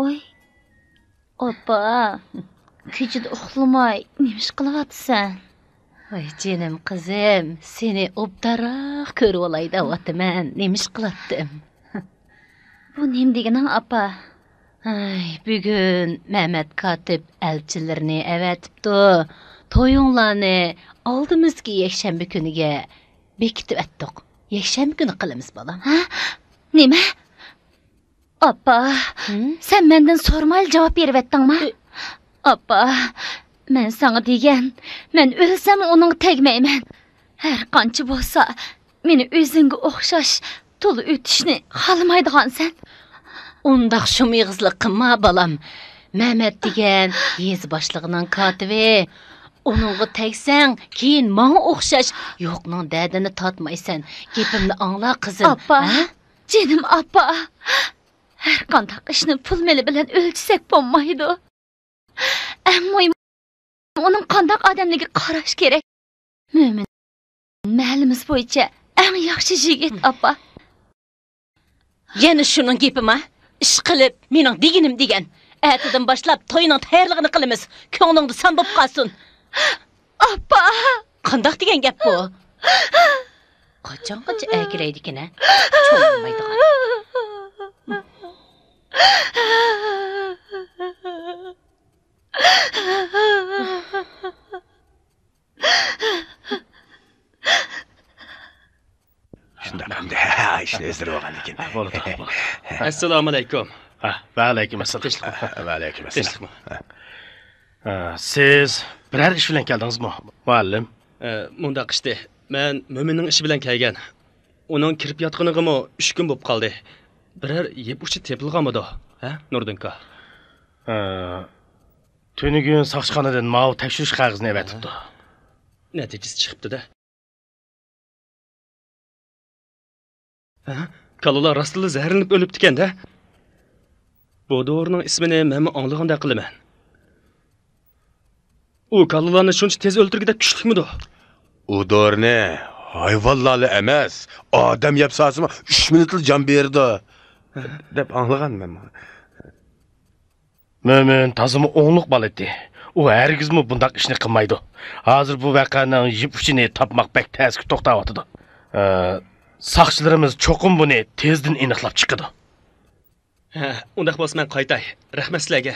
ئوي، ئاپا، كېچىدە ئۇخلىماي نېمە ئىش قىلىۋاتىسەن؟ ۋاي جېنىم قىزىم، سېنى ئوبدانراق كۆرۈۋالاي دەۋاتىمەن. نېمە ئىش قىلاتتىم؟ بۇ نېمە دېگىنىڭ، ئاپا؟ ئاي، بۈگۈن مەمەت كاتىپ ئەلچىلىرىنى ئەۋەتىپتۇ. تويۇڭلارنى ئالدىمىزدىكى يەكشەنبە كۈنىگە بېكىتىۋەتتۇق. يەكشەنبە كۈنى قىلىمىز، بالام. ھە؟ نېمە؟ ئاپا، ھىم؟ سەن مەندىن سورىمايلا جاۋاب بېرىۋەتتىڭما؟ ئى- ئاپا، مەن ساڭا دېگەن، مەن ئۆلسەممۇ ئۇنىڭغا تەگمەيمەن. ھەر قانچە بولسا، مېنى ئۆزۈڭگە ئوخشاش تولا ئۆتۈشنى خالىمايدىغانسەن. ئۇنداق شۇم ئېغىزلىق قىلما، بالام. مەمەت دېگەن يېزا باشلىقىنىڭ كاتىپى. ئۇنىڭغا تەگسەڭ، كېيىن ماڭا ئوخشاش يوقنىڭ دەردىنى تارتمايسەن. گېپىمنى ئاڭلا، قىزىم. ئاپا، ھە؟ جېنىم ئاپا، ھەر قانداق ئىشنى پۇل مېلى بىلەن ئۆلچىسەك بولمايدۇ. ئەڭ مۇھىمى، ئۇنىڭ قانداق ئادەملىكىگە قاراش كېرەك. مۆمىن مەھەللىمىز بويىچە ئەڭ ياخشى يىگىت، ئاپا. يەنە شۇنىڭ گېپىما؟ ئىشقىلىپ، مېنىڭ دېگىنىم دېگەن. ئەتىدىن باشلاپ توينىڭ تەييارلىقىنى قىلىمىز. كۆڭلۈڭدە سان بولۇپ قالسۇن. ئاپا! قانداق دېگەن گەپ بۇ؟ قاچانغىچە ئەركىلەيدىكىن ھە؟ چوڭىيالمايدىغان. شۇنداق ئەمدى. ئىشنى ئۆزلىرى بولغاندىكىن. ھە، بولىدۇ، بولىدۇ. ئەسسالامۇئەلەيكۇم. ھە، ۋەئەلەيكۇم ئەسسالام. تىنچلىقمۇ؟ ھە، ۋەئەلەيكۇم ئەسسالام. تىنچلىقمۇ؟ ھە. ھە، سىز بىرەر ئىش بىلەن كەلدىڭىزمۇ، مۇئەللىم؟ ھە، مۇنداق ئىشتى. مەن مۆمىننىڭ ئىشى بىلەن كەلگەن. ئۇنىڭ كىرىپ ياتقىنىغىمۇ ئۈچ كۈن بولۇپ قالدى. بىرەر يىپ ئۇچى تېپىلغانمىدۇ، ھە، نۇردىنكا؟ ھە، تۈنۈگۈن ساقچىخانىدىن ماۋۇ تەكشۈرۈش قەغىزىنى ئەۋەتىپتۇ. نەتىجىسى چىقىپتۇ-دە. ھە؟ كالىلار راستلا زەھەرلىنىپ ئۆلۈپتىكەن-دە. بۇ دورىنىڭ ئىسمىنى مەنمۇ ئاڭلىغاندەك قىلىمەن. ئۇ كالىلارنى شۇنچە تېز ئۆلتۈرگۈدەك كۈچلۈكمىدۇ؟ ئۇ دورىنى ھايۋانلارلا ئەمەس، ئادەم يەپ سالسىمۇ ئۈچ مىنۇتلا جان بېرىدۇ، دەپ ئاڭلىغان مەنمۇ. مۆمىن تازىمۇ ئوڭلۇق بالا ئىدى. ئۇ ھەرگىزمۇ بۇنداق ئىشنى قىلمايدۇ. ھازىر بۇ ۋەقەنىڭ يىپ ئۇچىنى تاپماق بەك تەسكە توختاۋاتىدۇ. ئە، ساقچىلىرىمىز چوقۇم بۇنى تېزدىن ئېنىقلاپ چىقىدۇ. ھە، ئۇنداق بولسا مەن قايتاي. رەھمەت سىلەرگە.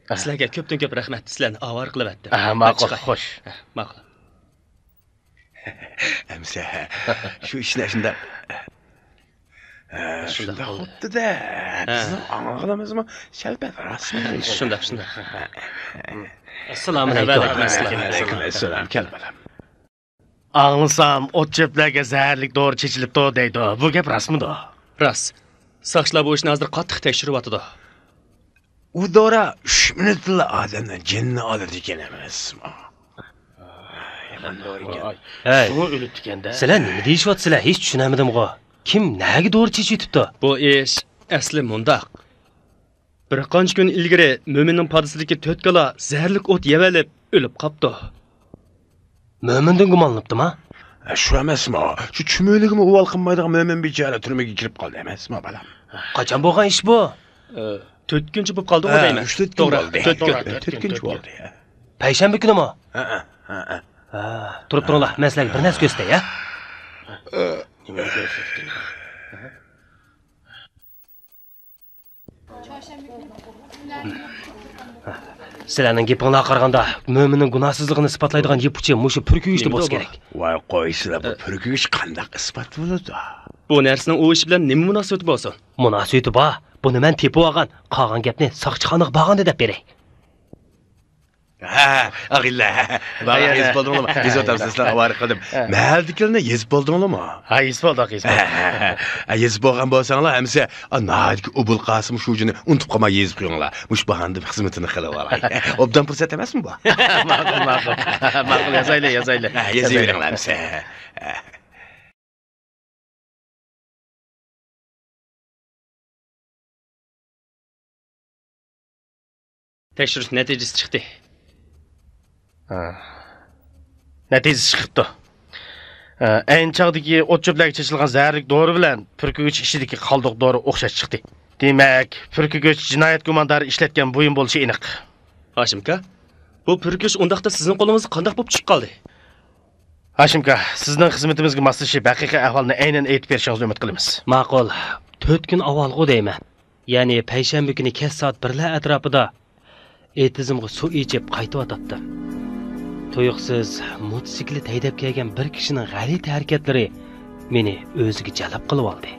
ھە. سىلەرگە كۆپتىن كۆپ رەھمەت. سىلەرنى ئاۋارە قىلىۋەتتىم. ھە، ماقۇل، مەن چىقاي. خوش. ھە، ماقۇل. ئەمسە، شۇ ئىشنى شۇنداق. ھە، شۇنداق شۇنداق بولدى. بوپتۇ-دە. ھە. بىزنىڭ ئاڭلىغىنىمىزمۇ شەلپەت راستمۇ؟ شۇنداق، شۇنداق. ئەسسالامۇ ئەلەيكۇم. ۋەئەلەيكۇم ئەسسالام. ۋەئەلەيكۇم ئەسسالام. كەل، بالام. ئاڭلىسام، ئوت-چۆپلەرگە زەھەرلىك دورا چېچىلىپتۇ دەيدۇ. بۇ گەپ راستمىدۇ؟ راست. ساقچىلار بۇ ئىشنى ھازىر قاتتىق تەكشۈرۈۋاتىدۇ. ئۇ دورا ئۈچ مىنۇتلا ئادەمنىڭ جېنىنى ئالىدىكەن ئەمەسمۇ؟ يامان دورا ئىكەن. ھەي، شۇڭا ئۆلۈپتىكەن-دە. سىلەر نېمە دېيىشىۋاتىسىلەر؟ ھېچ چۈشىنەلمىدىمغۇ. كىم نەگە دورا چېچىۋېتىپتۇ؟ بۇ ئىش ئەسلى مۇنداق. بىر قانچە كۈن ئىلگىرى مۆمىننىڭ پادىسىدىكى تۆت كالا زەھەرلىك ئوت يەۋېلىپ ئۆلۈپ قاپتۇ. مۆمىندىن گۇمانلىنىپتىما؟ شۇ ئەمەسمۇ؟ شۇ چۈمۈلىگىمۇ ئۇۋال قىلمايدىغان مۆمىن بىچارە تۈرمىگە كىرىپ قالدى ئەمەسمۇ، بالام؟ قاچان بولغان ئىش بۇ؟ ئە، تۆت كۈنچە بولۇپ قالدىغۇ دەيمەن. ئۈچ تۆت كۈن بولدى. تۆت كۈن. تۆت كۈنچە بولدى. پەيشەنبە كۈنىمۇ؟ ھە، ھە، ھە. ھە، تۇرۇپ تۇرۇڭلار، مەن سىلەرگە بىر نەرسە كۆرسىتەي، ھە؟ نېمە كۆرسىتىدىكىن؟ سىلەرنىڭ گېپىڭلارغا قارىغاندا، مۆمىننىڭ گۇناھسىزلىقىنى ئىسپاتلايدىغان يىپ ئۇچى مۇشۇ پۈركۈگۈچتە بولسا كېرەك. ۋاي قوي سىلەر، بۇ پۈركۈگۈچ قانداق ئىسپات بولىدۇ؟ بۇ نەرسىنىڭ ئۇ ئىش بىلەن نېمە مۇناسىۋىتى بولسۇن؟ مۇناسىۋىتى بار. بۇنى مەن تېپىۋالغان. قالغان گەپنى ساقچىخانىغا بارغاندا دەپ بېرەي. ھە، ئاغىنىلەر، بارغان يېزىپ بولدۇڭلارمۇ؟ يېزىۋاتامسىز، سىلەرنى ئاۋارە قىلدىم. مەھەللىدىكىلەرنى يېزىپ بولدۇڭلارمۇ؟ ھە، يېزىپ بولدۇق، يېزىپ بولدۇق. ھە، يېزىپ بولغان بولساڭلار، ئەمىسە، ئا، ناھايىتى ئوبۇلقاسىم شۇجىنى ئۇنتۇپ قالماي يېزىپ قويۇڭلار. مۇشۇ باھانىدىن خىزمىتىنى قىلىۋالاي. ئوبدان پۇرسەت ئەمەسمۇ بۇ؟ ماقۇل، ماقۇل. ماقۇل، يازايلى، يازايلى. ھە، يېزىۋېرىڭلار ئەمىسە. ھە. تەكشۈرۈش نەتىجىسى چىقتى. ھە. نەتىجىسى چىقىپتۇ. ھە، ئەينى چاغدىكى ئوت-چۆپلەرگە چېچىلغان زەھەرلىك دورا بىلەن پۈركۈگۈچ ئىچىدىكى قالدۇق دورا ئوخشاش چىقتى. دېمەك، پۈركۈگۈچ جىنايەت گۇماندارى ئىشلەتكەن بۇيۇم بولۇشى ئېنىق. ھاشىمكا، بۇ پۈركۈگۈچ ئۇنداقتا سىزنىڭ قولىڭىزغا قانداق بولۇپ چۈشۈپ قالدى؟ ھاشىمكا، سىزنىڭ خىزمىتىمىزگە ماسلىشىپ، ھەقىقىي ئەھۋالنى ئەينەن ئېيتىپ بېرىشىڭىزنى ئۈمىد قىلىمىز. ماقۇل. تۆت كۈن ئاۋۋالغۇ دەيمەن. يەنى پەيشەنبە كۈنى كەچ سائەت بىرلەر ئەتراپىدا ئېتىزىمغا سۇ ئىچىپ قايتىۋاتاتتىم. تۇيۇقسىز موتوسىكلىت ھەيدەپ كەلگەن بىر كىشىنىڭ غەلىتە ھەرىكەتلىرى مېنى ئۆزىگە جەلپ قىلىۋالدى.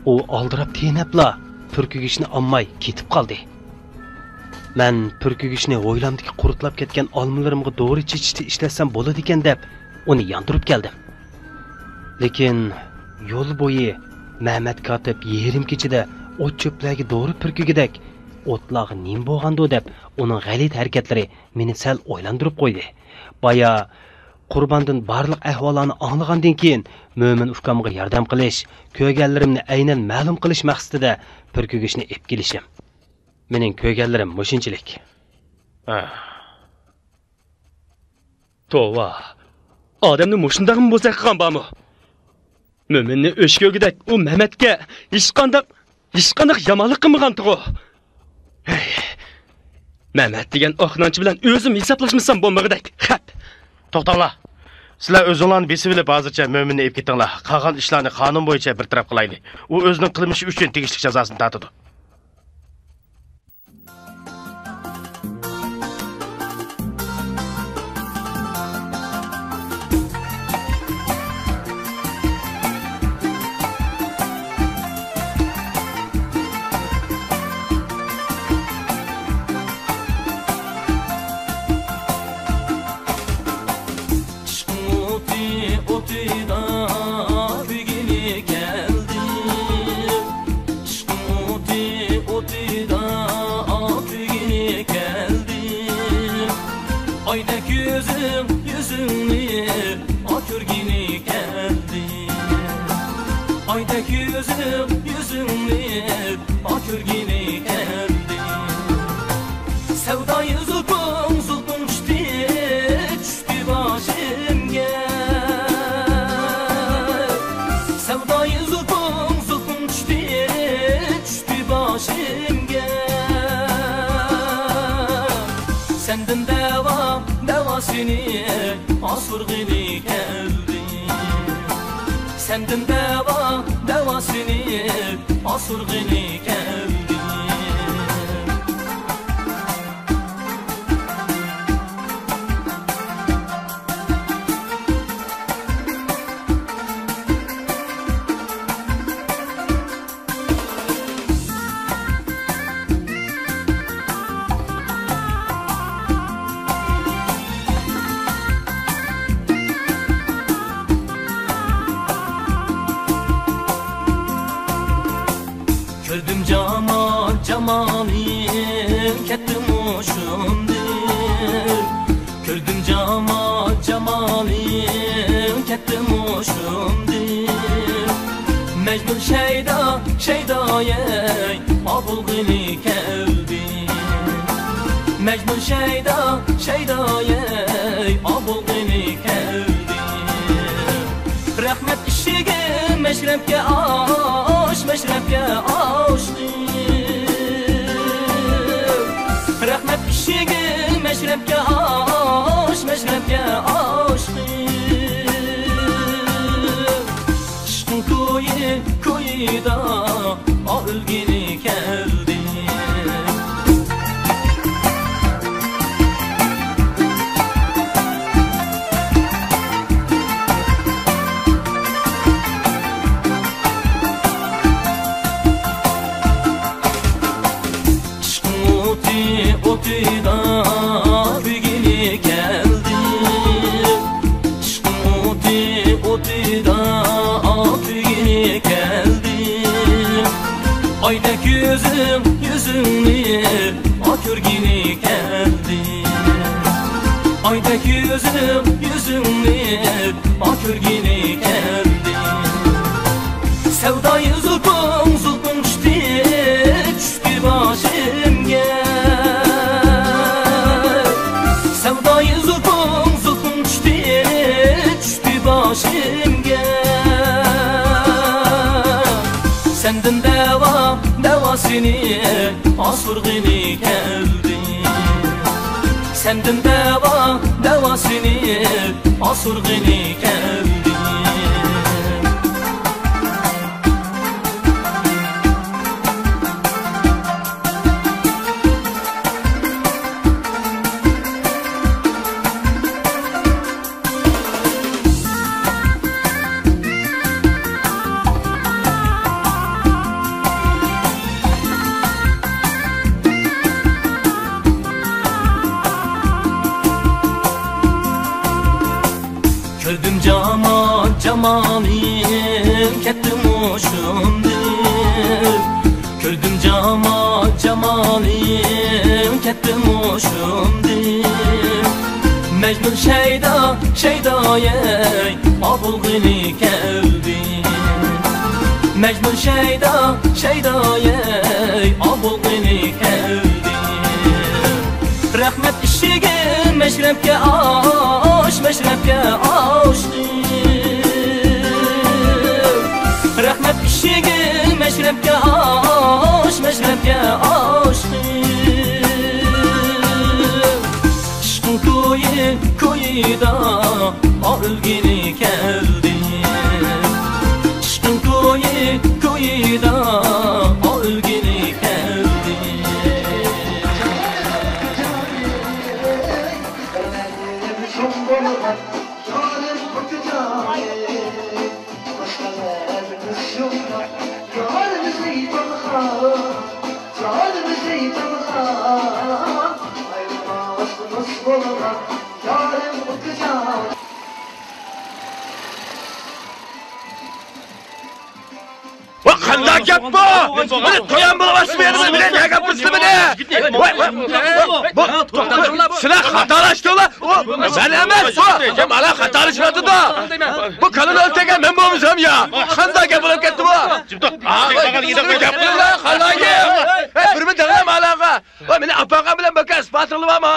ئۇ ئالدىراپ تېنەپلا پۈركۈگۈچنى ئالماي كېتىپ قالدى. مەن پۈركۈگۈچنى ھويلامدىكى قۇرتلاپ كەتكەن ئالمىلىرىمغا دورا چېچىشتا ئىشلەتسەم بولىدىكەن دەپ، ئۇنى ياندۇرۇپ كەلدىم. لېكىن يول بويى مەمەت كاتىپ يېرىم كېچىدە ئوت-چۆپلەرگە دورا پۈركۈگۈدەك، ئوتلارغا نېمە بولغاندۇ دەپ، ئۇنىڭ غەلىتە ھەرىكەتلىرى مېنى سەل ئويلاندۇرۇپ قويدى. بايا قۇرباندىن بارلىق ئەھۋاللارنى ئاڭلىغاندىن كېيىن، مۆمىن ئۇكامغا ياردەم قىلىش، كۆرگەنلىرىمنى ئەينەن مەلۇم قىلىش مەقسىتىدە پۈركۈگۈچنى ئېلىپ كېلىشىم. مېنىڭ كۆرگەنلىرىم مۇشۇنچىلىك. ھە. توۋا، ئادەمنى مۇشۇنداقمۇ بوزەك قىلغان بارمۇ؟ مۆمىننى ئۆچكە ئۆگىدەك ئۇ مەمەتكە ھېچقانداق، ھېچقانداق يامانلىق قىلمىغانتىغۇ. ھەي، مەمەت دېگەن ئاق نانچى بىلەن ئۆزۈم ھېسابلاشمىسام بولمىغۇدەك. خەپ. توختاڭلار. سىلەر ئۆزۈڭلارنى بېسىۋېلىپ، ھازىرچە مۆمىننى ئېلىپ كېتىڭلار. قالغان ئىشلارنى قانۇن بويىچە بىر تەرەپ قىلايلى. ئۇ ئۆزىنىڭ قىلمىشى ئۈچۈن تېگىشلىك جازاسىنى تارتىدۇ. ئىشقنىڭ ئوتى، ئوتىدا كۆيگىلى كەلدى. ئىشقنىڭ ئوتى، ئوتىدا كۆيگىلى كەلدى. ئايدەك يۈزۈڭ، يۈزۈڭنى كۆرگىلى كەلدى. ئايدەك يۈزۈڭ، يۈزۈڭنى كۆرگىلى كەلدى. سەۋدايى زۇلپۇڭ، زۇلپۇڭ چۈشتى، چۈشتى باشىمغا. سەۋدايى زۇلپۇڭ، زۇلپۇڭ چۈشتى، چۈشتى باشىمغا. سەندىن دەۋا، دەۋاسىنى ئاسۇرغىلى كەلدى. سەندىن دەۋا، دەۋاسىنى ئاسۇرغىلى كەلدى. كۆردۈم جامال، جامالىڭ كەتتىمۇ شۇندىن. كۆردۈم جامال، جامالىڭ كەتتىمۇ شۇندىن. مەجنۇن شەيدا، شەيدايەي، ئابۇلغىلى كەلدى. مەجنۇن شەيدا، شەيدايەي، ئابۇلغىلى كەلدى. رەھمەت ئىشىكى مەشرەپكە ئاچ، مەشرەپكە ئاچتى. رەھمەت ئىشىكى مەشرەپكە ئاچ، مەشرەپكە ئاچتى. ئىشقىڭ كويى، كويىدا ئۆلگىلى كەلدى. ئىشقىڭ ئوتى، ئوتىدا كۆيگىلى كەلدى. ئىشقىڭ ئوتى، ئوتىدا كۆيگىلى كەلدى. ئايدەك يۈزۈڭ، يۈزۈڭنى كۆرگىلى كەلدى. ئايدەك يۈزۈڭ، يۈزۈڭنى كۆرگىلى كەلدى. سەۋدايى زۇلپۇڭ، زۇلپۇڭ چۈشتى، چۈشتى باشىمغا. سەۋدايى زۇلپۇڭ، زۇلپۇڭ چۈشتى، چۈشتى باشىمغا. سەندىن دەۋا، دەۋاسىنى ئاسۇرغىلى كەلدى. سەندىن دەۋا، دەۋاسىنى ئاسۇرغىلى كەلدى. جامالىڭ كەتتىمۇ شۇندىن، كۆردۈم جاما-، جامالىڭ كەتتىمۇ شۇندىن. مەجنۇن شەيدا، شەيدايەي، ئا بولغىلى كەلدى. مەجنۇن شەيدا، شەيدايەي، ئا بولغىلى كەلدى. رەھمەت ئىشىكى مەشرەپكە ئاچ، مەشرەپكە ئاچتى. رەھمەت ئىشىكى مەشرەپكە ئاچ، مەشرەپكە ئاچتى. ئىشقىڭ كويى، كويىدا ئا ئۆلگىلى كەلدى. ئىشقىڭ كويى، كويىدا ئا ئۆلگىلى كەلدى. ۋە قانداق گەپ بۇ؟ مېنى تويۇن بولۇۋاتسىمۇ يەنە مېنى نېگە بۇرسىدى مېنى؟ ۋاي، ۋاي، بۇ، سىلەر خاتالاشتىڭلار. ئۇ مەن ئەمەس بۇ. مانا خاتالىشىۋاتىدۇ. بۇ كالىنى ئۆلتۈرگەن مەن بولمىسام يا. قانداق گەپ بولۇپ كەتتى بۇ؟ ھا، ۋاي، گەپ قىلىڭلار، خالايىق. ھەي، بىرمۇ دەڭلەر مالاغا. ۋاي، مېنى ئاپارغان بىلەن بىر ئىسپاتىڭلار بارمۇ؟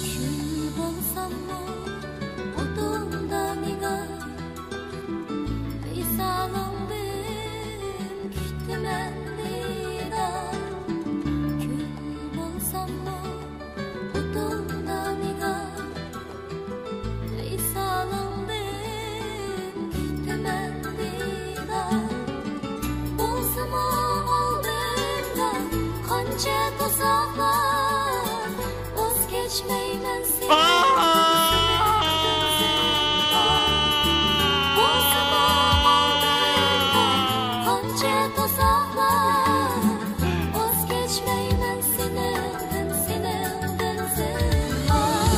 كۈل بولساممۇ ئوتۇڭدا نىگار، ۋىسالىڭدىن كۈتىمەن دىدار. كۈل بولساممۇ ئوتۇڭدا نىگار، ۋىسالىڭدىن كۈتىمەن دىدار. بولسىمۇ ئالدىمدا قانچە توساقلار، ۋاز كەچمەيمەن سېنىڭدىن، سېنىڭدىن زىنھار. بولسىمۇ ئالدىمدا قانچە توساقلار، ۋاز كەچمەيمەن سېنىڭدىن، سېنىڭدىن زىنھار.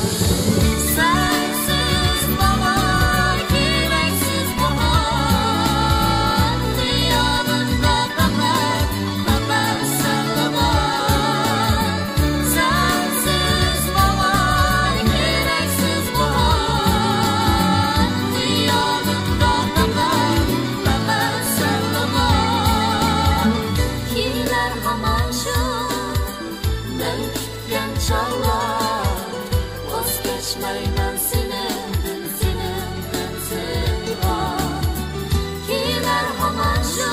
سەنسىز باھار، كېرەكسىز باھار، خىيالىمدا پەقەت، پەقەت سەنلا بار. سەنسىز باھار، كېرەكسىز باھار، خىيالىمدا پەقەت، پەقەت سەنلا بار. كېلەر ھامان شۇ مەن كۈتكەن چاغلار، ۋاز كەچمەيمەن سېنىڭدىن، سېنىڭدىن زىنھار. كېلەر ھامان شۇ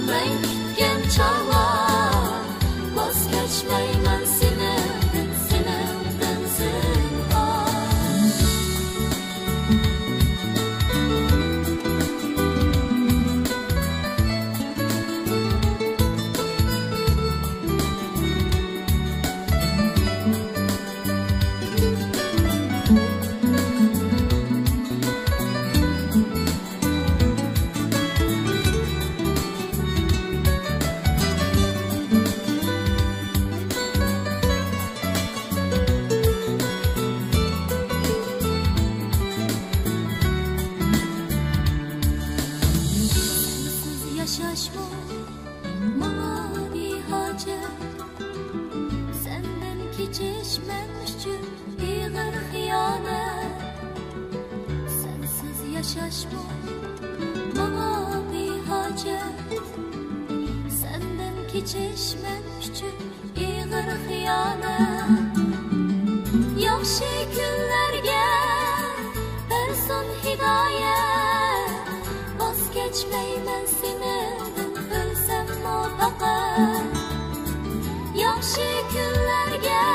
مەن كۈتكەن چاغلار، ۋاز كەچمەيمەن سېنىڭدىن، سېنىڭدىن زىنھار. سەنسىز ياشاشمۇ ماڭا بىھاجەت، سەندىن كېچىش مەن ئۈچۈن ئېغىر خىيانەت. سەنسىز ياشاشمۇ ماڭا بىھاجەت، سەندىن كېچىش مەن ئۈچۈن ئېغىر خىيانەت. ياخشى كۈنلەرگە بەرسۇن ھىدايەت، ۋاز كەچمەيمەن سېنىڭدىن ئۆلسەممۇ پەقەت. ياخشى كۈنلەرگە